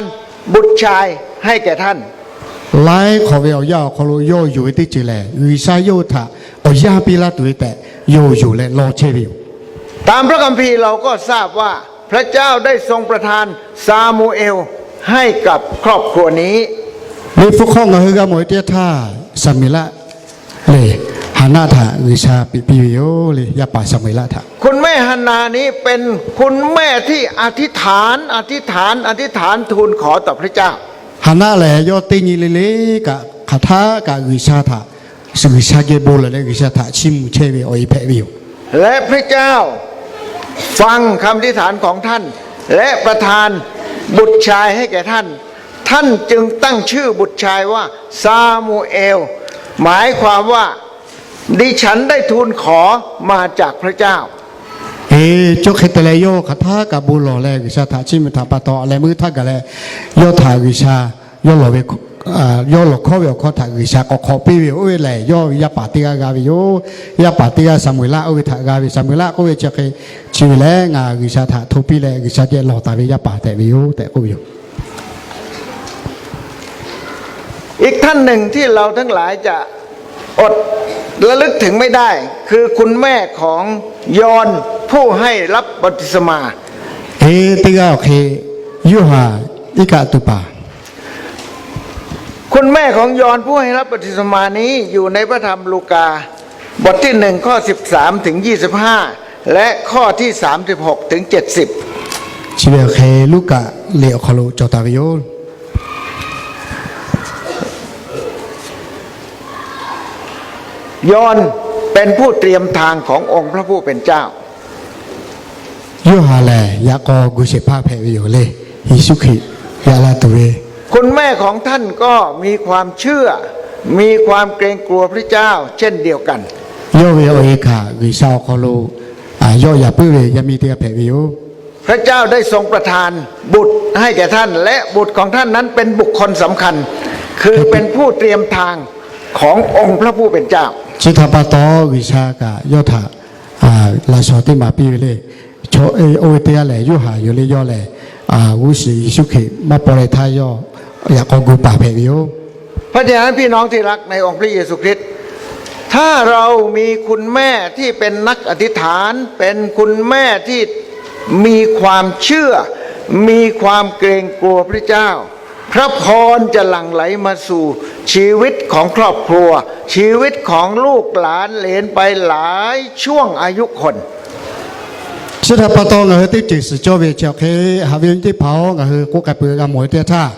บุตรชายให้แก่ท่าน Laiˉ hk'awꞈ ve awˬ yanˇ awˬ hk'aw lo yawˇ yonˍ ve teˇ ceuˬ lehˬ, G'uiˬsha yawˇ hui htaꞈ awˬ yanˇ piˇ laˇ tuˬ ve tehꞈ yawˇ yonˍ leh law chehˇ ve yoˬ. ตามพระคัมภีร์เราก็ทราบว่าพระเจ้าได้ทรงประทานซามูเอลให้กับครอบครัวนี้ Liꞈ hpu hk'aw ngaˬ hui g'a mawˬ ve teˇ yanˇ htaˇ, Saˍmeˍlaˆ lehˬ, Haˍnaˆ htaꞈ G'uiˬsha piˇ piˇ ve yoˬ le, yaˇ paˍ Saˍmeˍlaˆ htaꞈ. คุณแม่ฮันนานี้เป็นคุณแม่ที่อธิษฐาน อธิษฐาน อธิษฐานทูลขอต่อพระเจ้า Haˍnaˆ lehˬ, yawˇ teˇ nyi le le kaꞈ hk'aˬ htaˇ kaꞈ G'uiˬsha htaꞈ, G'uiˬsha geh bon lawˬ leh G'uiˬsha htaꞈ chiˇ mvuh chehˇ ve awˬ e hpehꞈ ve yoˬ. และพระเจ้าฟังคำอธิษฐานของท่าน และประทานบุตรชายให้แก่ท่าน ท่านจึงตั้งชื่อบุตรชายว่าซามูเอล หมายความว่า ดิฉันได้ทูลขอมาจากพระเจ้า Eˬ, chi hk'e te leh yawˇ hk'aˬ htaˇ kaꞈ bon lawˬ leh G'uiˬsha htaꞈ chiˇ mvuh htaꞈ pa taw, a leh meuˇ htaˇ gaˬ leh yawˇ htaꞈ G'uiˬsha, yawˇ lawˬ ve, yawˇ lawˬ hkawˇ ve awˬ hkawˇ htaꞈ G'uiˬsha k'awꞈ hk'awꞈ piˇ ve yoˬ. Oˇ ve lehˬ, yawˇ ve yaˇ paˍ teˇ g'aˇ g'a ve yoˬ. Yaˇ paˍ teˇ g'aˇ Saˍmeˍlaˆ oˇ ve htaꞈ g'a ve, Saˍmeˍlaˆ k'oˆ ve chi hk'e, chi ve lehˬ ngaˬ G'uiˬsha htaꞈ hto piˇ leh G'uiˬsha geh lawˬ taˍ ve yaˇ paˍ tehꞈ ve yoˬ tehꞈ k'oˆ ve yoˬ. อีกท่านหนึ่งที่เราทั้งหลายจะอดระลึกถึงไม่ได้ คือคุณแม่ของยอห์นผู้ให้รับบัพติศมา Eˬ, teˇ g'aˇ awˬ hk'e Yoˇhanˬ iˉ kaˆ tuˬ paˍ. คุณแม่ของยอห์นผู้ให้รับบัพติศมานี้อยู่ในพระธรรมลูกา บทที่หนึ่ง ข้อสิบสาม ถึง ยี่สิบห้า และข้อที่ สามสิบหก ถึง เจ็ดสิบ Chi ve awˬ hk'e Luˉkaꞈ liꞈ awˬ hk'aw lo cawˬ taˍ ve yoˬ. ยอห์นเป็นผู้เตรียมทางขององค์พระผู้เป็นเจ้า Yoˇhanˬ lehˬ, yaꞈ k'aw gu shehˍ hpaˇ hpehꞈ ve yoˬ le. Yeˍsuˆ Hkriꞈ yaꞈ la tuˬ ve. คุณแม่ของท่านก็มีความเชื่อ มีความเกรงกลัวพระเจ้าเช่นเดียวกัน Yawˇ ve awˬ e kaꞈ G'uiˬsha awˬ hk'aw lo yawˆ yaꞈ puiˉ ve yaˇ miˇ teˇ g'aˇ hpehꞈ ve yoˬ. พระเจ้าได้ทรงประทานบุตรให้แก่ท่าน และบุตรของท่านนั้นเป็นบุคคลสำคัญ คือเป็นผู้เตรียมทางขององค์พระผู้เป็นเจ้า Chi htaꞈ pa taw, G'uiˬsha kaꞈ yawˇ htaꞈ laꞈ shawnˍ teˇ maˍ piˇ ve le. Chaw oˇ ve teˇ g'aˇ lehˬ, Yoˇhanˬ yoˬ le. Yawˇ lehˬ, g'uˇ suhˍ Yeˍsuˆ Hkriꞈ maˇ paw leh htaˇ yawˇ yaꞈ k'aw gu paˍ hpehꞈ ve yoˬ. เพราะฉะนั้นพี่น้องที่รักในองค์พระเยซูคริสต์ ถ้าเรามีคุณแม่ที่เป็นนักอธิษฐาน เป็นคุณแม่ที่มีความเชื่อ มีความเกรงกลัวพระเจ้า พระพรจะหลั่งไหลมาสู่ชีวิตของครอบครัว ชีวิตของลูกหลานเหลนไปหลายช่วงอายุคน Chi htaꞈ pa taw ngaˬ hui teˇ ceuˬ suhˍ cawˇ ve chi awˬ hk'e, haꞈ ve teˇ hpaˍ-oˬ, ngaˬ hui k'oˆ k'ai peuˬ g'a mawˬ ve teˇ htaˇ,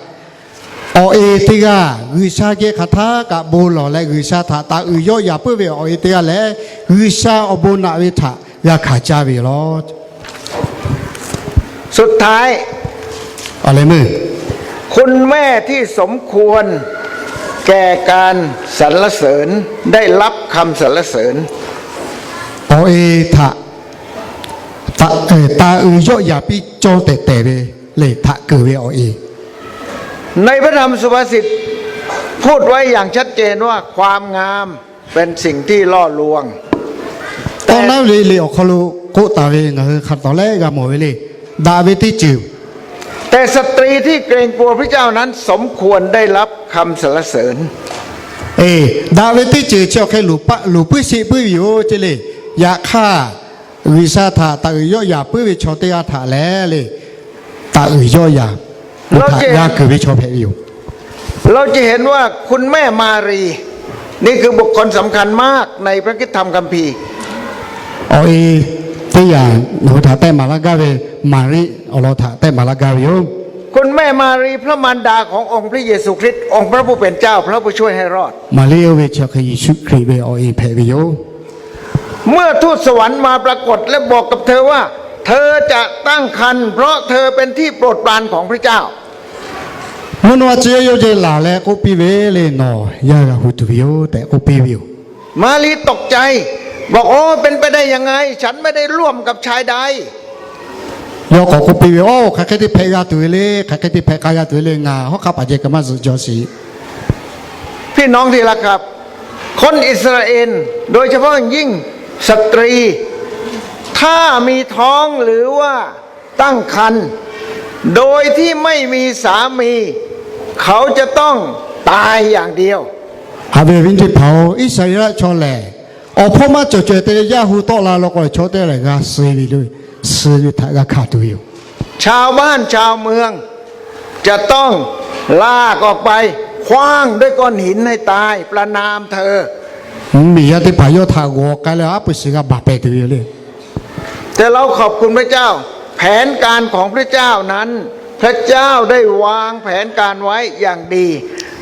awˬ e teˇ g'aˇ G'uiˬsha geh hk'aˬ htaˇ kaꞈ bon lawˬ leh G'uiˬsha htaꞈ taˍ uiˍ yawˆ yaꞈ puiˉ ve awˬ e teˇ g'aˇ lehˬ, G'uiˬsha awˬ bon naꞈ ve htaꞈ g'a hkanˍ caˇ ve yoˬ lawˬ. สุดท้าย Awˬ leh meuˇ คุณแม่ที่สมควรแก่การสรรเสริญ ได้รับคำสรรเสริญ Awˬ e htaꞈ taˍ uiˍ yawˆ yaꞈ piˇ cawˇ tehꞈ tehˬ ve lehˬ, htaꞈ keunˍ ve awˬ e. ในพระธรรมสุภาษิตพูดไว้อย่างชัดเจนว่าความงามเป็นสิ่งที่ล่อลวง Awˬ naˉ ve liꞈ awˬ hk'aw lo k'oˆ taˍ ve ngaˬ hui hk'a tawˍ leh g'a mawˬ ve le. Daꞈ ve teˇ ceuˬ แต่สตรีที่เกรงกลัวพระเจ้านั้นสมควรได้รับคำสรรเสริญ Eˬ, daꞈ ve teˇ ceuˬ chi awˬ hk'e loˍ puiˉ sheˆ puiˉ ve yoˬ ce le. Yaꞈ hk'aˇ, G'uiˬsha htaꞈ taˍ uiˍ yawˆ yaꞈ puiˉ ve chaw teˇ g'aˇ htaꞈ lehˬ le, taˍ uiˍ yawˆ yaꞈ, oˇ htaꞈ g'a keunˍ ve chaw hpehꞈ ve yoˬ. เราจะเห็นว่าคุณแม่มารีย์ นี่คือบุคคลสำคัญมากในพระคริสตธรรมคัมภีร์ Awˬ e teˇ yanˇ nawˬ hui htaꞈ tehˆ maˍ laˇ gaˇ ve Maˍriˆ awˬ lawn htaꞈ tehˆ maˍ laˇ gaˇ ve yoˬ. คุณแม่มารีย์ พระมารดาขององค์พระเยซูคริสต์ องค์พระผู้เป็นเจ้า พระผู้ช่วยให้รอด Maˍriˆ oˇ ve chi hk'e Yeˍsuˆ Hkriꞈ ve awˬ e hpehꞈ ve yoˬ. เมื่อทูตสวรรค์มาปรากฏและบอกกับเธอว่า เธอจะตั้งครรภ์ เพราะเธอเป็นที่โปรดปรานของพระเจ้า Mvuhˇ naw ma tcuh yaˇ yawˇ geh laˬ leh k'oˆ piˇ ve le, nawˬ yaˇ g'a hu tuˬ ve yoˬ tehꞈ k'oˆ piˇ ve yoˬ. มารีย์ตกใจ บอก โอ้ เป็นไปได้ยังไง ฉันไม่ได้ร่วมกับชายใด Yawˇ k'awꞈ k'oˆ piˇ ve, Oˇ, hk'aˬ hk'e te hpehꞈ g'a tuˬ ve le, hk'aˬ hk'e te hpehꞈ k'ai g'a tuˬ ve le, ngaˬ hawˉ hk'aˆ paˍ jehˬ kaꞈ maˇ zuhꞈ jaw sheˍ. พี่น้องที่รักครับ คนอิสราเอล โดยเฉพาะอย่างยิ่งสตรี ถ้ามีท้องหรือว่าตั้งครรภ์ โดยที่ไม่มีสามี เขาจะต้องตายอย่างเดียว Haꞈ ve awˬ viˉ teˇ hpaˍ-oˬ, Iˉsaˍreˍlaˆ chaw lehˬ, awˬ hpawˇ maˇ cawˬ cawehˬ te leh yaˇ hu tawˆ la law k'o, chaw teˇ g'aˇ lehˬ g'a suh ve le, suh ve htaꞈ g'a hkanˍ tuˬ ve yoˬ. ชาวบ้านชาวเมือง จะต้องลากออกไป ขว้างด้วยก้อนหินให้ตาย ประณามเธอ Mvuhˇmiˬ yaˇ teˇ hpaˍ yawˇ htaꞈ g'awˬ k'ai leh aˉ pu shiˍ g'a baˬ pehˍ tuˬ ve yoˬ le. แต่เราขอบคุณพระเจ้า แผนการของพระเจ้านั้น พระเจ้าได้วางแผนการไว้อย่างดี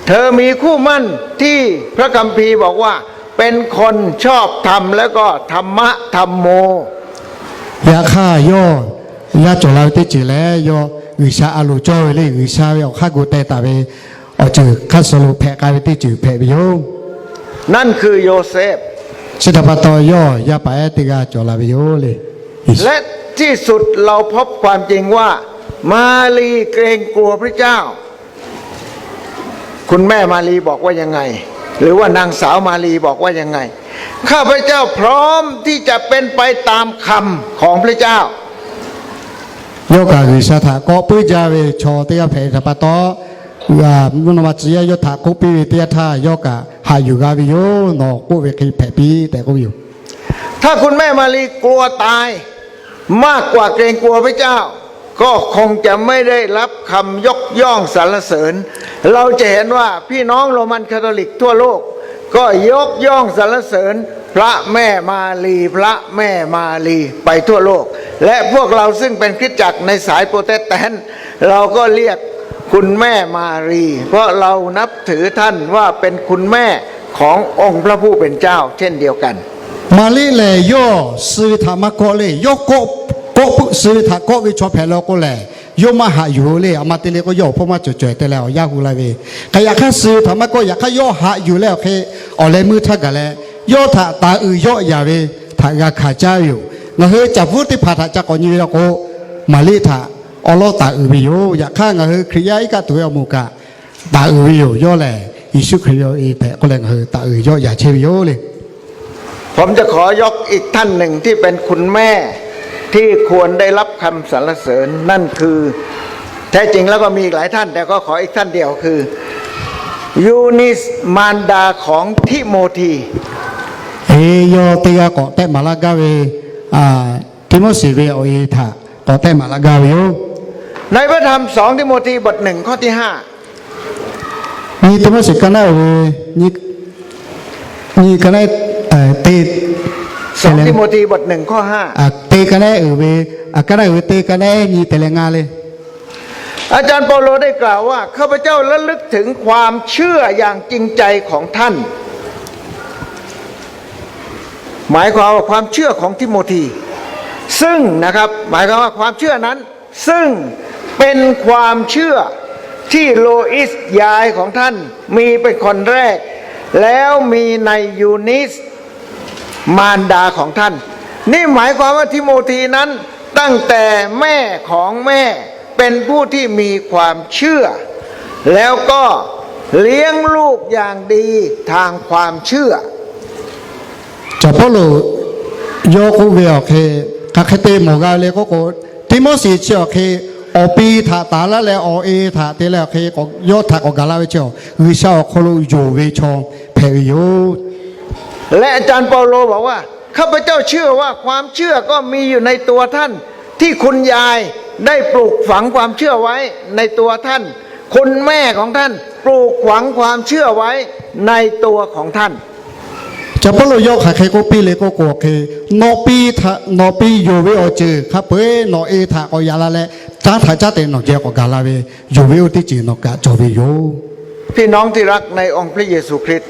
เธอมีคู่หมั้นที่พระคัมภีร์บอกว่า เป็นคนชอบธรรม แล้วก็ธรรมะธรรมโม Yaꞈ hk'aˇ yawˇ yaˇ cawˬ la ve teˇ ceuˬ lehˬ, yawˇ G'uiˬsha a loˍ cawˇ ve le. G'uiˬsha ve awˬ hk'aˇ gu teh taˍ ve awˬ ceuˬ hk'aˇ suh lo hpehꞈ k'ai ve teˇ ceuˬ hpehꞈ ve yoˬ. นั่นคือโยเซฟ Chi htaꞈ pa taw, yawˇ yaˇ paˍ ehˉ teˇ g'aˇ cawˬ la ve yoˬ le. และที่สุดเราพบความจริงว่า มารีย์เกรงกลัวพระเจ้า คุณแม่มารีย์บอกว่ายังไง หรือว่านางสาวมารีย์บอกว่ายังไง ข้าพเจ้าพร้อมที่จะเป็นไปตามคำของพระเจ้า Yawˇ kaꞈ G'uiˬsha htaꞈ kawˆ puiˉ jaˇ ve chaw teˇ g'aˇ hpehꞈ ve htaꞈ pa taw, mvuhˇ naw ma tcuh yaˇ yawˇ htaꞈ kawˆ piˇ ve teˇ yanˇ htaˇ, yawˇ kaꞈ haꞈ yuˬ g'a ve yoˬ. Nawˬ k'oˆ ve hk'e hpehꞈ piˇ tehꞈ k'oˆ ve yoˬ. ถ้าคุณแม่มารีย์กลัวตายมากกว่าเกรงกลัวพระเจ้า ก็คงจะไม่ได้รับคำยกย่องสรรเสริญ เราจะเห็นว่าพี่น้องโรมันคาทอลิกทั่วโลก ก็ยกย่องสรรเสริญพระแม่มารีย์ พระแม่มารีย์ไปทั่วโลก และพวกเราซึ่งเป็นคริสตจักรในสายโปรเตสแตนต์ เราก็เรียกคุณแม่มารีย์ เพราะเรานับถือท่านว่าเป็นคุณแม่ขององค์พระผู้เป็นเจ้าเช่นเดียวกัน Maˍriˆ lehˬ, yawˇ suh ve htaꞈ maˇ kawˆ le. Yawˇ kawˆ, kawˆ peuˆ suh ve htaꞈ kawˆ ve chaw hpehꞈ la k'o lehˬ, yawˇ maˇ haꞈ yuˬ le. A ma te le k'o, yawˇ awˬ hpawˇ maˇ cawˬ cawehˬ te leh awˬ yaˇ hu la ve. Hk'e yaꞈ hk'aˇ, suh ve htaꞈ maˇ kawˆ. Yaꞈ hk'aˇ, yawˇ haꞈ yuˬ leh awˬ hk'e awˬ leh meuˇ htaˇ gaˬ leh, yawˇ htaꞈ taˍ uiˍ yawˆ yaˍ ve htaꞈ g'a hkanˍ caˇ ve yoˬ. Ngaˬ hui caˍ bvuhˉ teˇ hpaˍ htaꞈ ca k'awꞈ nyi ve la k'o, Maˍriˆ htaꞈ awˉ lawˉ taˍ uiˍ ve yoˬ. Yaꞈ hk'aˇ, ngaˬ hui Hkriꞈ yaˇ iˉ kaˆ tuˬ ve awˬ moˍ kaꞈ taˍ uiˍ ve yoˬ. Yawˇ lehˬ, Yeˍsuˆ Hkriꞈ ve awˬ e hpehꞈ k'oˆ leh ngaˬ hui taˍ uiˍ yawˆ yaˍ chehˇ ve yoˬ le. ผมจะขอยกอีกท่านหนึ่งที่เป็นคุณแม่ที่ควรได้รับคำสรรเสริญ นั่นคือ แท้จริงแล้วก็มีอีกหลายท่าน แต่ก็ขออีกท่านเดียวคือ ยูนิส มารดาของทิโมธี Eˬ, yawˇ teˇ g'aˇ k'awꞈ tehˆ maˍ laˇ gaˇ ve, Tiˆmoˉseˍ ve awˬ e htaꞈ k'awꞈ tehˆ maˍ laˇ gaˇ ve yoˬ. ในพระธรรม สอง ทิโมธี บท หนึ่ง ข้อที่ ห้า Nyi Tiˆmoˉseˍ ka naˉ uiˍ ve, nyi ka naˉ te, สอง ทิโมธี บท หนึ่ง ข้อ ห้า te ka naˉ uiˍ ve, ka naˉ uiˍ ve te ka naˉ nyi te leh ngaˇ le. อาจารย์เปาโลได้กล่าวว่า ข้าพเจ้าระลึกถึงความเชื่ออย่างจริงใจของท่าน หมายความว่าความเชื่อของทิโมธี ซึ่งนะครับ หมายความว่าความเชื่อนั้น ซึ่งเป็นความเชื่อที่โลอิสยายของท่านมีเป็นคนแรก แล้วมีในยูนิส มารดาของท่าน นี่หมายความว่าทิโมธีนั้นตั้งแต่แม่ของแม่เป็นผู้ที่มีความเชื่อ แล้วก็เลี้ยงลูกอย่างดีทางความเชื่อ Caˬ Pawˇluꞈ yawˇ k'oˆ ve awˬ hk'e, hk'aˬ hk'e te mawˬ g'a le k'oˆ k'o, Tiˆmoˉseˍ chi awˬ hk'e awˬ pi htaꞈ taˍ laˇ leh awˬ e htaꞈ te leh awˬ hk'e yawˇ htaꞈ k'awꞈ gaˬ la ve chi, G'uiˬsha awˬ hk'aw lo yonˍ ve chaw hpehꞈ ve yoˬ. และอาจารย์เปาโลบอกว่า ข้าพเจ้าเชื่อว่าความเชื่อก็มีอยู่ในตัวท่าน ที่คุณยายได้ปลูกฝังความเชื่อไว้ในตัวท่าน คุณแม่ของท่านปลูกฝังความเชื่อไว้ในตัวของท่าน Caˬ Pawˇluꞈ yawˇ hk'aˬ hk'e k'oˆ piˇ le k'oˆ k'o, hk'e nawˬ pi htaꞈ, nawˬ pi yonˍ ve awˬ ceuˬ hk'a peu-eˬ nawˬ e htaꞈ k'awꞈ yaꞈ la leh, caˉ htaꞈ caˉ te nawˬ geh k'awꞈ gaˬ la ve, yonˍ ve oˇ teˇ ceuˬ nawˬ kaꞈ cawˬ ve yoˬ. พี่น้องที่รักในองค์พระเยซูคริสต์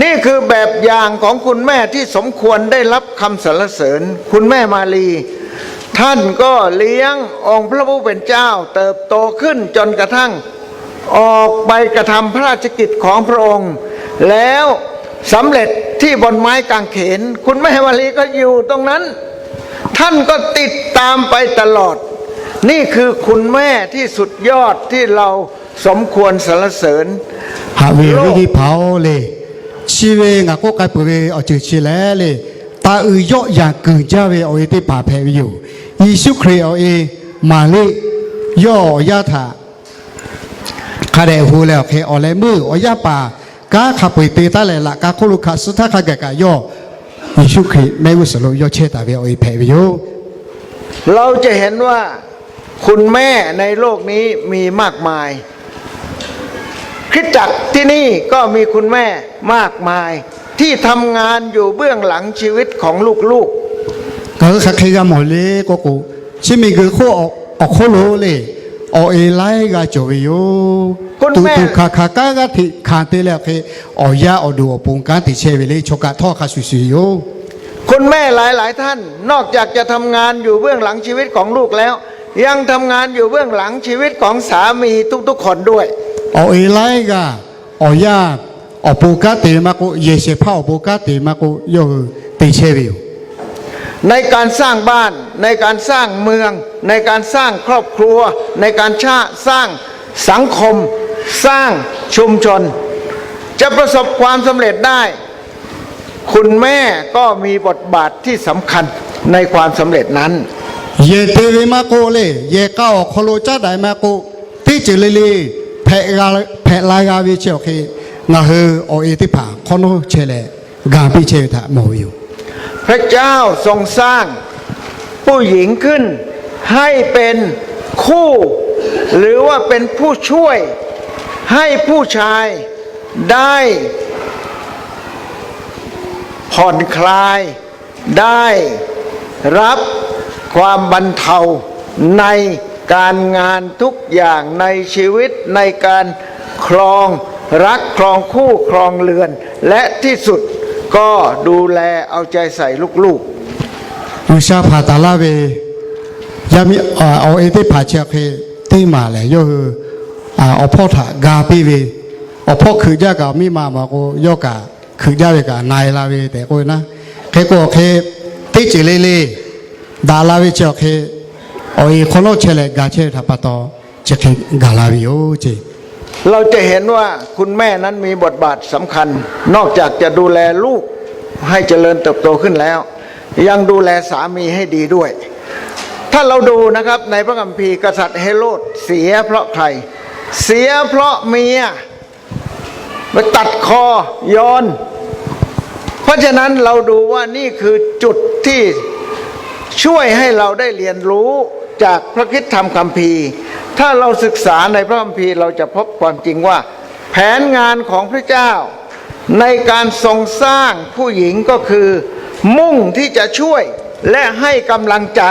นี่คือแบบอย่างของคุณแม่ที่สมควรได้รับคำสรรเสริญ คุณแม่มารีย์ ท่านก็เลี้ยงองค์พระผู้เป็นเจ้า เติบโตขึ้นจนกระทั่ง ออกไปกระทำพระราชกิจของพระองค์ แล้วสำเร็จที่บนไม้กางเขน คุณแม่มารีย์ก็อยู่ตรงนั้น ท่านก็ติดตามไปตลอด นี่คือคุณแม่ที่สุดยอดที่เราสมควรสรรเสริญ Haꞈ ve awˬ viˉ teˇ hpaˍ-oˬ le. Chi ve ngaˬ k'oˆ k'ai peuˬ ve awˬ ceuˬ chi lehˬ le, taˍ uiˍ yawˆ yaˍ kuiˬ jaˇ ve awˬ e teˇ hpaˍ hpehꞈ ve yoˬ. Yeˍsuˆ Hkriꞈ awˬ e Maˍriˆ yawˇ awˬ yaˇ htaꞈ hk'a dehꞈ hu leh awˬ hk'e awˬ leh meuˇ awˬ yaˇ paˍ kanˉ hk'a peu-eˬ te taˉ leh laꞈ ka hk'oˆ lo hkanˍ suh htaˇ hk'a gaˬ kaꞈ yawˇ Yeˍsuˆ Hkriꞈ mehˆ g'uˇ suhˍ lo yawˇ chehˇ taˍ ve awˬ e hpehꞈ ve yoˬ. เราจะเห็นว่าคุณแม่ในโลกนี้มีมากมาย คริสตจักรที่นี่ก็มีคุณแม่มากมาย ที่ทำงานอยู่เบื้องหลังชีวิตของลูกๆ Ngaˬ hui hk'aˬ hk'e g'a mawˬ le k'oˆ k'o, chi miˬguiˬ hk'oˆ awˬ hk'oˆ lo le, awˬ e laiˉ g'aˇ cawˬ ve yoˬ. Tuꞈ tuꞈ hkanˍ hkanˍ kanˉ g'aˇ hteꞈ hkanˍ te leh awˬ hk'e, awˬ yaˇ awˬ duˬ awˬ pon kanˉ te chehˇ ve le chaw kaꞈ htawˇ hk'a shuˍ shuˍ yoˬ. คุณแม่หลายๆท่าน นอกจากจะทำงานอยู่เบื้องหลังชีวิตของลูกแล้ว ยังทำงานอยู่เบื้องหลังชีวิตของสามีทุกๆคนด้วย Awˬ e laiˉ g'aˇ, awˬ yaˇ awˬ pon kanˉ te maˇ k'oˆ, yehˬ shehˍ hpaˇ awˬ pon kanˉ te maˇ k'oˆ, yawˇ hui te chehˇ ve yoˬ. ในการสร้างบ้าน ในการสร้างเมือง ในการสร้างครอบครัว ในการสร้างสังคม สร้างชุมชน จะประสบความสำเร็จได้ คุณแม่ก็มีบทบาทที่สำคัญในความสำเร็จนั้น Yehˬ te ve maˇ k'oˆ le, yehˬ k'a awˬ hk'aw lo caˉ daꞈ maˇ k'oˆ, teˇ ceuˬ le le hpehꞈ la g'a ve chi awˬ hk'e, ngaˬ hui awˬ e teˇ hpaˍ hk'awꞈ nawˉ chehˇ leh, ga piˇ chehˇ ve htaꞈ mawˬ ve yoˬ. พระเจ้าทรงสร้างผู้หญิงขึ้นให้เป็นคู่ หรือว่าเป็นผู้ช่วย ให้ผู้ชายได้ ผ่อนคลาย ได้รับความบรรเทาในการงานทุกอย่างในชีวิต ในการครองรัก ครองคู่ ครองเรือน และที่สุดก็ดูแลเอาใจใส่ลูกๆ G'uiˬsha hpanˍ taˍ laˇ ve yaˇ miˇ awˬ e teˇ hpaˍ chi awˬ hk'e, teˇ maˬ lehˬ yawˇ hui awˬ hpawˇ htaꞈ ga piˇ ve, awˬ hpawˇ hkeuꞈ jaˇ kaꞈ miˇ ma maˇ k'o, yawˇ kaꞈ hkeuꞈ jaˇ ve kaꞈ na e la ve tehꞈ k'oˆ ve naˉ. Hk'e k'o awˬ hk'e, teˇ ceuˬ le le daꞈ la ve chi awˬ hk'e, awˬ e hk'awꞈ nawˉ chehˇ leh ga chehˇ ve htaꞈ pa taw, chi hk'e gaˬ la ve yoˬ ce. เราจะเห็นว่าคุณแม่นั้นมีบทบาทสำคัญ นอกจากจะดูแลลูกให้เจริญเติบโตขึ้นแล้ว ยังดูแลสามีให้ดีด้วย ถ้าเราดูนะครับ ในพระคัมภีร์ กษัตริย์เฮโรดเสียเพราะใคร เสียเพราะเมีย ไปตัดคอยอน เพราะฉะนั้นเราดูว่านี่คือจุดที่ช่วยให้เราได้เรียนรู้จากพระคริสตธรรมคัมภีร์ ถ้าเราศึกษาในพระคัมภีร์ เราจะพบความจริงว่าแผนงานของพระเจ้าในการทรงสร้างผู้หญิงก็คือ มุ่งที่จะช่วยและให้กำลังใจ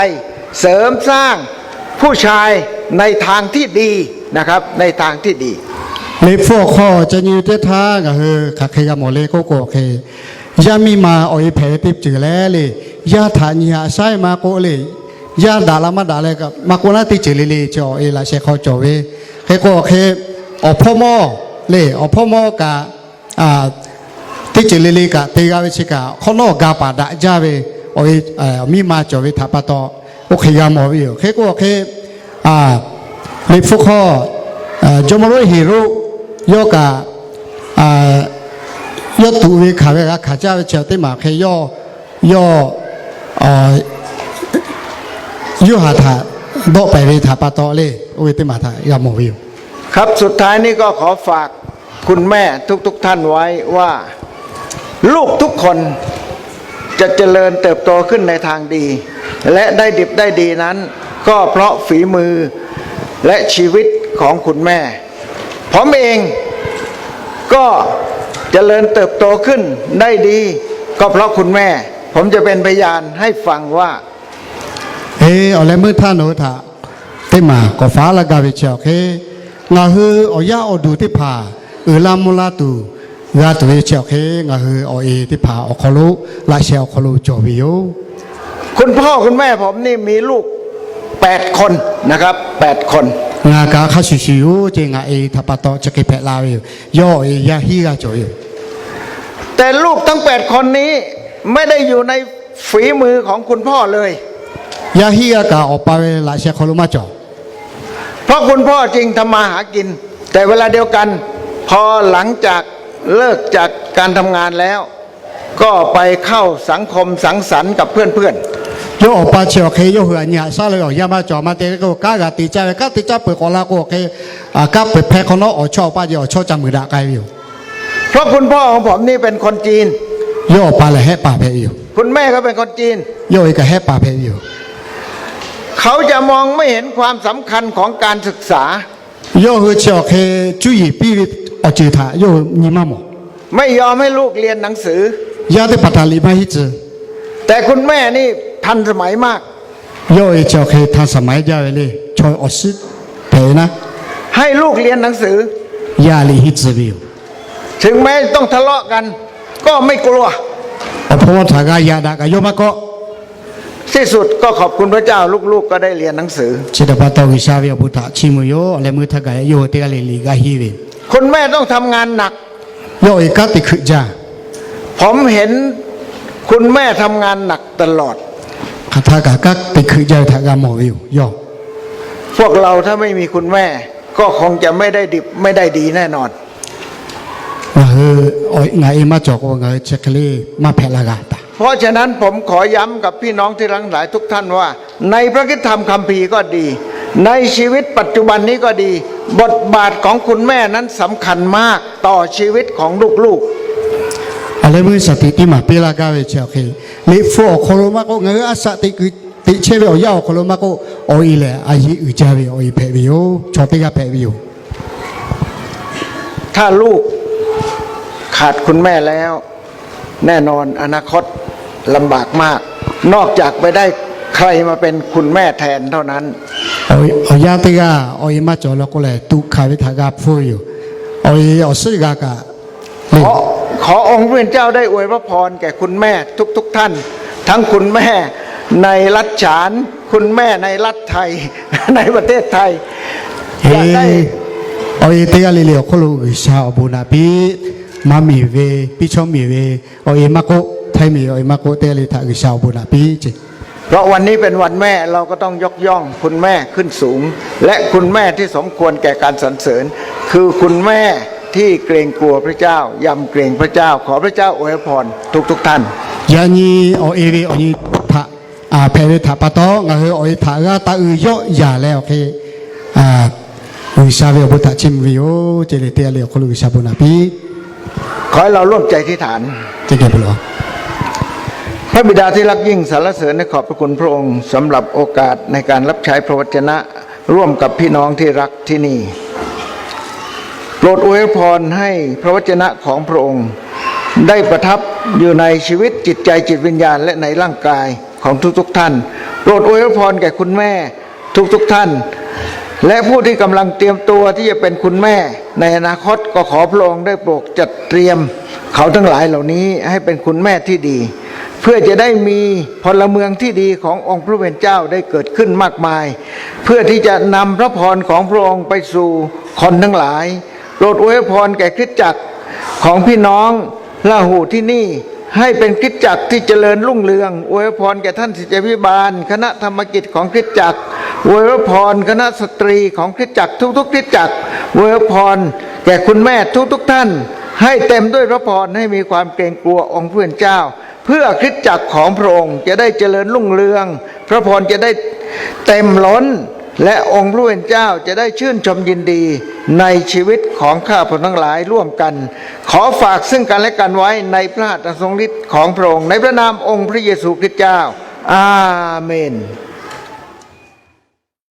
เสริมสร้างผู้ชายในทางที่ดีนะครับ ในทางที่ดี Liꞈ hpu awˬ hk'aw ca nyi teˇ htaˇ ngaˬ hui hk'aˬ hk'e g'a mawˬ le k'oˆ k'o hk'e, yaˇ miˇ ma awˬ e hpehꞈ ve teˇ ceuˬ leh le, yaˇ htaꞈ nyi haꞈ shaˉ maˇ k'oˆ le, yaˇ daꞈ la maˇ daꞈ leh maˇ k'oˆ naˉ, teˇ ceuˬ le le chi awˬ e laꞈ sheh hk'aw cawˬ ve. Hk'e k'o hk'e, awˬ hpawˇ mawˇ le, awˬ hpawˇ mawˇ kaꞈ teˇ ceuˬ le le kaꞈ te g'a ve chi kaꞈ hk'awꞈ nawˉ ga paˍ daꞈ jaˇ ve awˬ e, miˇ ma cawˬ ve htaꞈ pa taw, oˇ hk'e g'a mawˬ ve yoˬ. Hk'e k'o hk'e, Liꞈ hpu hk'aw jawˇmawˇ lonˉ Heˍroˆ yawˇ kaꞈ, yawˇ tuꞈ ve hkanˍ ve g'a hkanˍ caˇ ve chi teˇ maˬ hk'e, yawˇ, yawˇ Yoˇhanˬ htaꞈ dawˆ pehˍ ve htaꞈ pa taw le, oˇ ve teˇ maˬ htaꞈ g'a mawˬ ve yoˬ. ครับ สุดท้ายนี้ก็ขอฝากคุณแม่ทุกๆท่านไว้ว่า ลูกทุกคนจะเจริญเติบโตขึ้นในทางดี และได้ดิบได้ดีนั้น ก็เพราะฝีมือ และชีวิตของคุณแม่ ผมเองก็เจริญเติบโตขึ้นได้ดี ก็เพราะคุณแม่ ผมจะเป็นพยานให้ฟังว่า Eˬ, awˬ leh meuˇ htaˇ nawˬ hui htaꞈ teˇ maˬ k'awꞈ faˉ laˇ gaˇ ve chi awˬ hk'e, ngaˬ hui awˬ yaˇ awˬ duˬ teˇ hpaˍ uiˍ la mvuh la tuˬ g'a tuˬ ve chi awˬ hk'e, ngaˬ hui awˬ e teˇ hpaˍ awˬ hk'aw lo, laꞈ sheh awˬ hk'aw lo cawˬ ve yoˬ. คุณพ่อคุณแม่ผมนี่มีลูกแปดคนนะครับ แปดคน Ngaˬ kaꞈ hk'a shuˍ shuˍ yoˬ ce, ngaˬ e htaꞈ pa taw chi hk'e hpehꞈ la ve yoˬ. Yawˇ awˬ e yaˇ hiˉ g'aˇ cawˬ ve yoˬ. แต่ลูกทั้งแปดคนนี้ไม่ได้อยู่ใน ฝีมือของคุณพ่อเลย Yaˇ hiˉ g'aˇ kaꞈ awˬ pa ve laꞈ sheh hk'aw lo maˇ cawˬ. เพราะคุณพ่อจริงทำมาหากิน แต่เวลาเดียวกัน พอหลังจากเลิกจากการทำงานแล้ว ก็ไปเข้าสังคมสังสรรค์กับเพื่อนๆ Yawˇ awˬ pa chi awˬ hk'e yawˇ hui aꞈ nyi haꞈ shaˉ leh awˬ yanˇ maˇ cawˬ maˇ te k'o, kanˉ g'a te caˇ ve, kanˉ te caˇ peuˬ k'awꞈ la k'o, awˬ hk'e kanˉ peuˬ hpehˇ hk'awꞈ nawˉ awˬ chawˇ awˬ paˇ ce awˬ chawˇ ca muiˬ daꞈ k'ai ve yoˬ. เพราะคุณพ่อของผมนี่เป็นคนจีน Yawˇ awˬ pa lehˬ Hehˆ paˍ hpehꞈ ve yoˬ. คุณแม่ก็เป็นคนจีน Yawˇ e kaꞈ Hehˆ paˍ hpehꞈ ve yoˬ. เขาจะมองไม่เห็นความสำคัญของการศึกษา Yawˇ hui chi awˬ hk'e cuˇ yiˍ piˇ ve awˬ ceuˬ htaꞈ yawˇ hui nyi maˇ mawˬ. ไม่ยอมให้ลูกเรียนหนังสือ Yaˇ teˇ hpaˍ htaꞈ liꞈ maˇ hiˉ tcuh. แต่คุณแม่นี่ทันสมัยมาก Yawˇ e chi awˬ hk'e htaˇ saˍ maˍ jaˇ ve le, chaw awˬ suhˉ hpehꞈ ve naˉ, ให้ลูกเรียนหนังสือ yaˇ liꞈ hiˉ tcuh ve yoˬ. ถึงแม้ต้องทะเลาะกัน ก็ไม่กลัว Awˬ hpawˇ htaꞈ g'a yaꞈ daꞈ kaꞈ yawˇ maˇ kawˆ. ที่สุดก็ขอบคุณพระเจ้า ลูกๆก็ได้เรียนหนังสือ Chi htaꞈ pa taw G'uiˬsha ve awˬ bon htaꞈ chiˇ mvuh yoˬ. Awˬ leh meuˇ htaˇ gaˬ yawˇ hui teˇ g'aˇ le liꞈ g'a hiˉ ve คุณแม่ต้องทำงานหนัก Yawˇ e kanˉ te hkui jaˇ ผมเห็นคุณแม่ทำงานหนักตลอด Hk'aˬ htaˇ kaꞈ kanˉ te hkui jaˇ ve htaꞈ g'a mawˬ ve yoˬ. Yawˇ พวกเราถ้าไม่มีคุณแม่ ก็คงจะไม่ได้ดิบไม่ได้ดีแน่นอน Ngaˬ hui, ngaˬ e maˇ cawˬ k'o ngaˬ hui chi hk'e le maˇ hpehꞈ la g'a taˍ. เพราะฉะนั้นผมขอย้ำกับพี่น้องที่รักหลายทุกท่านว่า ในพระคริสตธรรมคัมภีร์ก็ดี ในชีวิตปัจจุบันนี้ก็ดี บทบาทของคุณแม่นั้นสำคัญมากต่อชีวิตของลูกๆ Awˬ leh meuˇ shaˍ tiꞈ teˇ maˬ piˇ laˇ gaˇ ve chi awˬ hk'e, liꞈ hpu awˬ hk'aw lo maˇ k'oˆ, ngaˬ hui a shaꞈ teꞈ kuiˬ teꞈ chehˇ ve awˬ yanˇ awˬ hk'aw lo maˇ k'oˆ, awˬ e lehˬ a yeˇ uiˍ jaˇ ve awˬ e hpehꞈ ve yoˬ. Chaw teˇ g'aˇ hpehꞈ ve yoˬ. ถ้าลูกขาดคุณแม่แล้ว แน่นอนอนาคตลำบากมาก นอกจากไปได้ใครมาเป็นคุณแม่แทนเท่านั้น Awˬ yanˇ teˇ g'aˇ awˬ e maˇ cawˬ la k'oˆ leh tuꞈ hkanˍ ve htaꞈ g'a hpfuhˇ ve yoˬ. Awˬ e awˬ suhˉ g'a kaꞈ le. ขอองค์พระผู้เป็นเจ้าได้อวยพระพรแก่คุณแม่ทุกๆท่าน ทั้งคุณแม่ในรัฐฉาน คุณแม่ในรัฐไทย ในประเทศไทย Awˬ e teˇ g'aˇ le le awˬ hk'oˆ lo G'uiˬsha awˬ bon naꞈ piˇ. Maˇ miˬ ve, piˇ chawˇ miˬ ve awˬ e maˇ k'oˆ, htaiˇ miˬ ve awˬ e maˇ k'oˆ, teˇ g'aˇ le htaꞈ G'uiˬsha awˬ bon naꞈ piˇ ce. เพราะวันนี้เป็นวันแม่ เราก็ต้องยกย่องคุณแม่ขึ้นสูง และคุณแม่ที่สมควรแก่การสรรเสริญ คือคุณแม่ที่เกรงกลัวพระเจ้า ยำเกรงพระเจ้า ขอพระเจ้าอวยพรทุกๆท่าน Yaꞈ nyi awˬ e ve awˬ nyi htaꞈ hpehꞈ ve htaꞈ pa taw, ngaˬ hui awˬ e htaꞈ g'a taˇ uiˍ yawˆ yaˬ leh awˬ hk'e G'uiˬsha ve awˬ bon htaꞈ chiˇ mvuh ve yoˬ ce. Leh teˇ g'aˇ le awˬ hk'aw lo G'uiˬsha bon naꞈ piˇ. ขอให้เราร่วมใจอธิษฐาน พระบิดาที่รักยิ่ง สรรเสริญและขอบพระคุณพระองค์สำหรับโอกาสในการรับใช้พระวจนะร่วมกับพี่น้องที่รักที่นี่ โปรดอวยพรให้พระวจนะของพระองค์ ได้ประทับอยู่ในชีวิตจิตใจจิตวิญญาณและในร่างกายของทุกๆท่าน โปรดอวยพรแก่คุณแม่ทุกๆท่าน และผู้ที่กำลังเตรียมตัวที่จะเป็นคุณแม่ในอนาคต ก็ขอพระองค์ได้โปรดจัดเตรียมเขาทั้งหลายเหล่านี้ให้เป็นคุณแม่ที่ดี เพื่อจะได้มีพลเมืองที่ดีขององค์พระผู้เป็นเจ้าได้เกิดขึ้นมากมาย เพื่อที่จะนำพระพรของพระองค์ไปสู่คนทั้งหลาย โปรดอวยพรแก่คริสตจักรของพี่น้องลาหูที่นี่ ให้เป็นคริสตจักรที่เจริญรุ่งเรือง อวยพรแก่ท่านศิษยาภิบาล คณะธรรมกิจของคริสตจักร อวยพรคณะสตรีของคริสตจักรทุกๆคริสตจักร อวยพรแก่คุณแม่ทุกๆท่าน ให้เต็มด้วยพระพร ให้มีความเกรงกลัวองค์ผู้เป็นเจ้า เพื่อคริสตจักรของพระองค์จะได้เจริญรุ่งเรือง พระพรจะได้เต็มล้น และองค์พระผู้เป็นเจ้าจะได้ชื่นชมยินดีในชีวิตของข้าพเจ้าทั้งหลายร่วมกัน ขอฝากซึ่งกันและกันไว้ในพระหัตถ์อันทรงฤทธิ์ของพระองค์ ในพระนามองค์พระเยซูคริสต์เจ้า อาเมน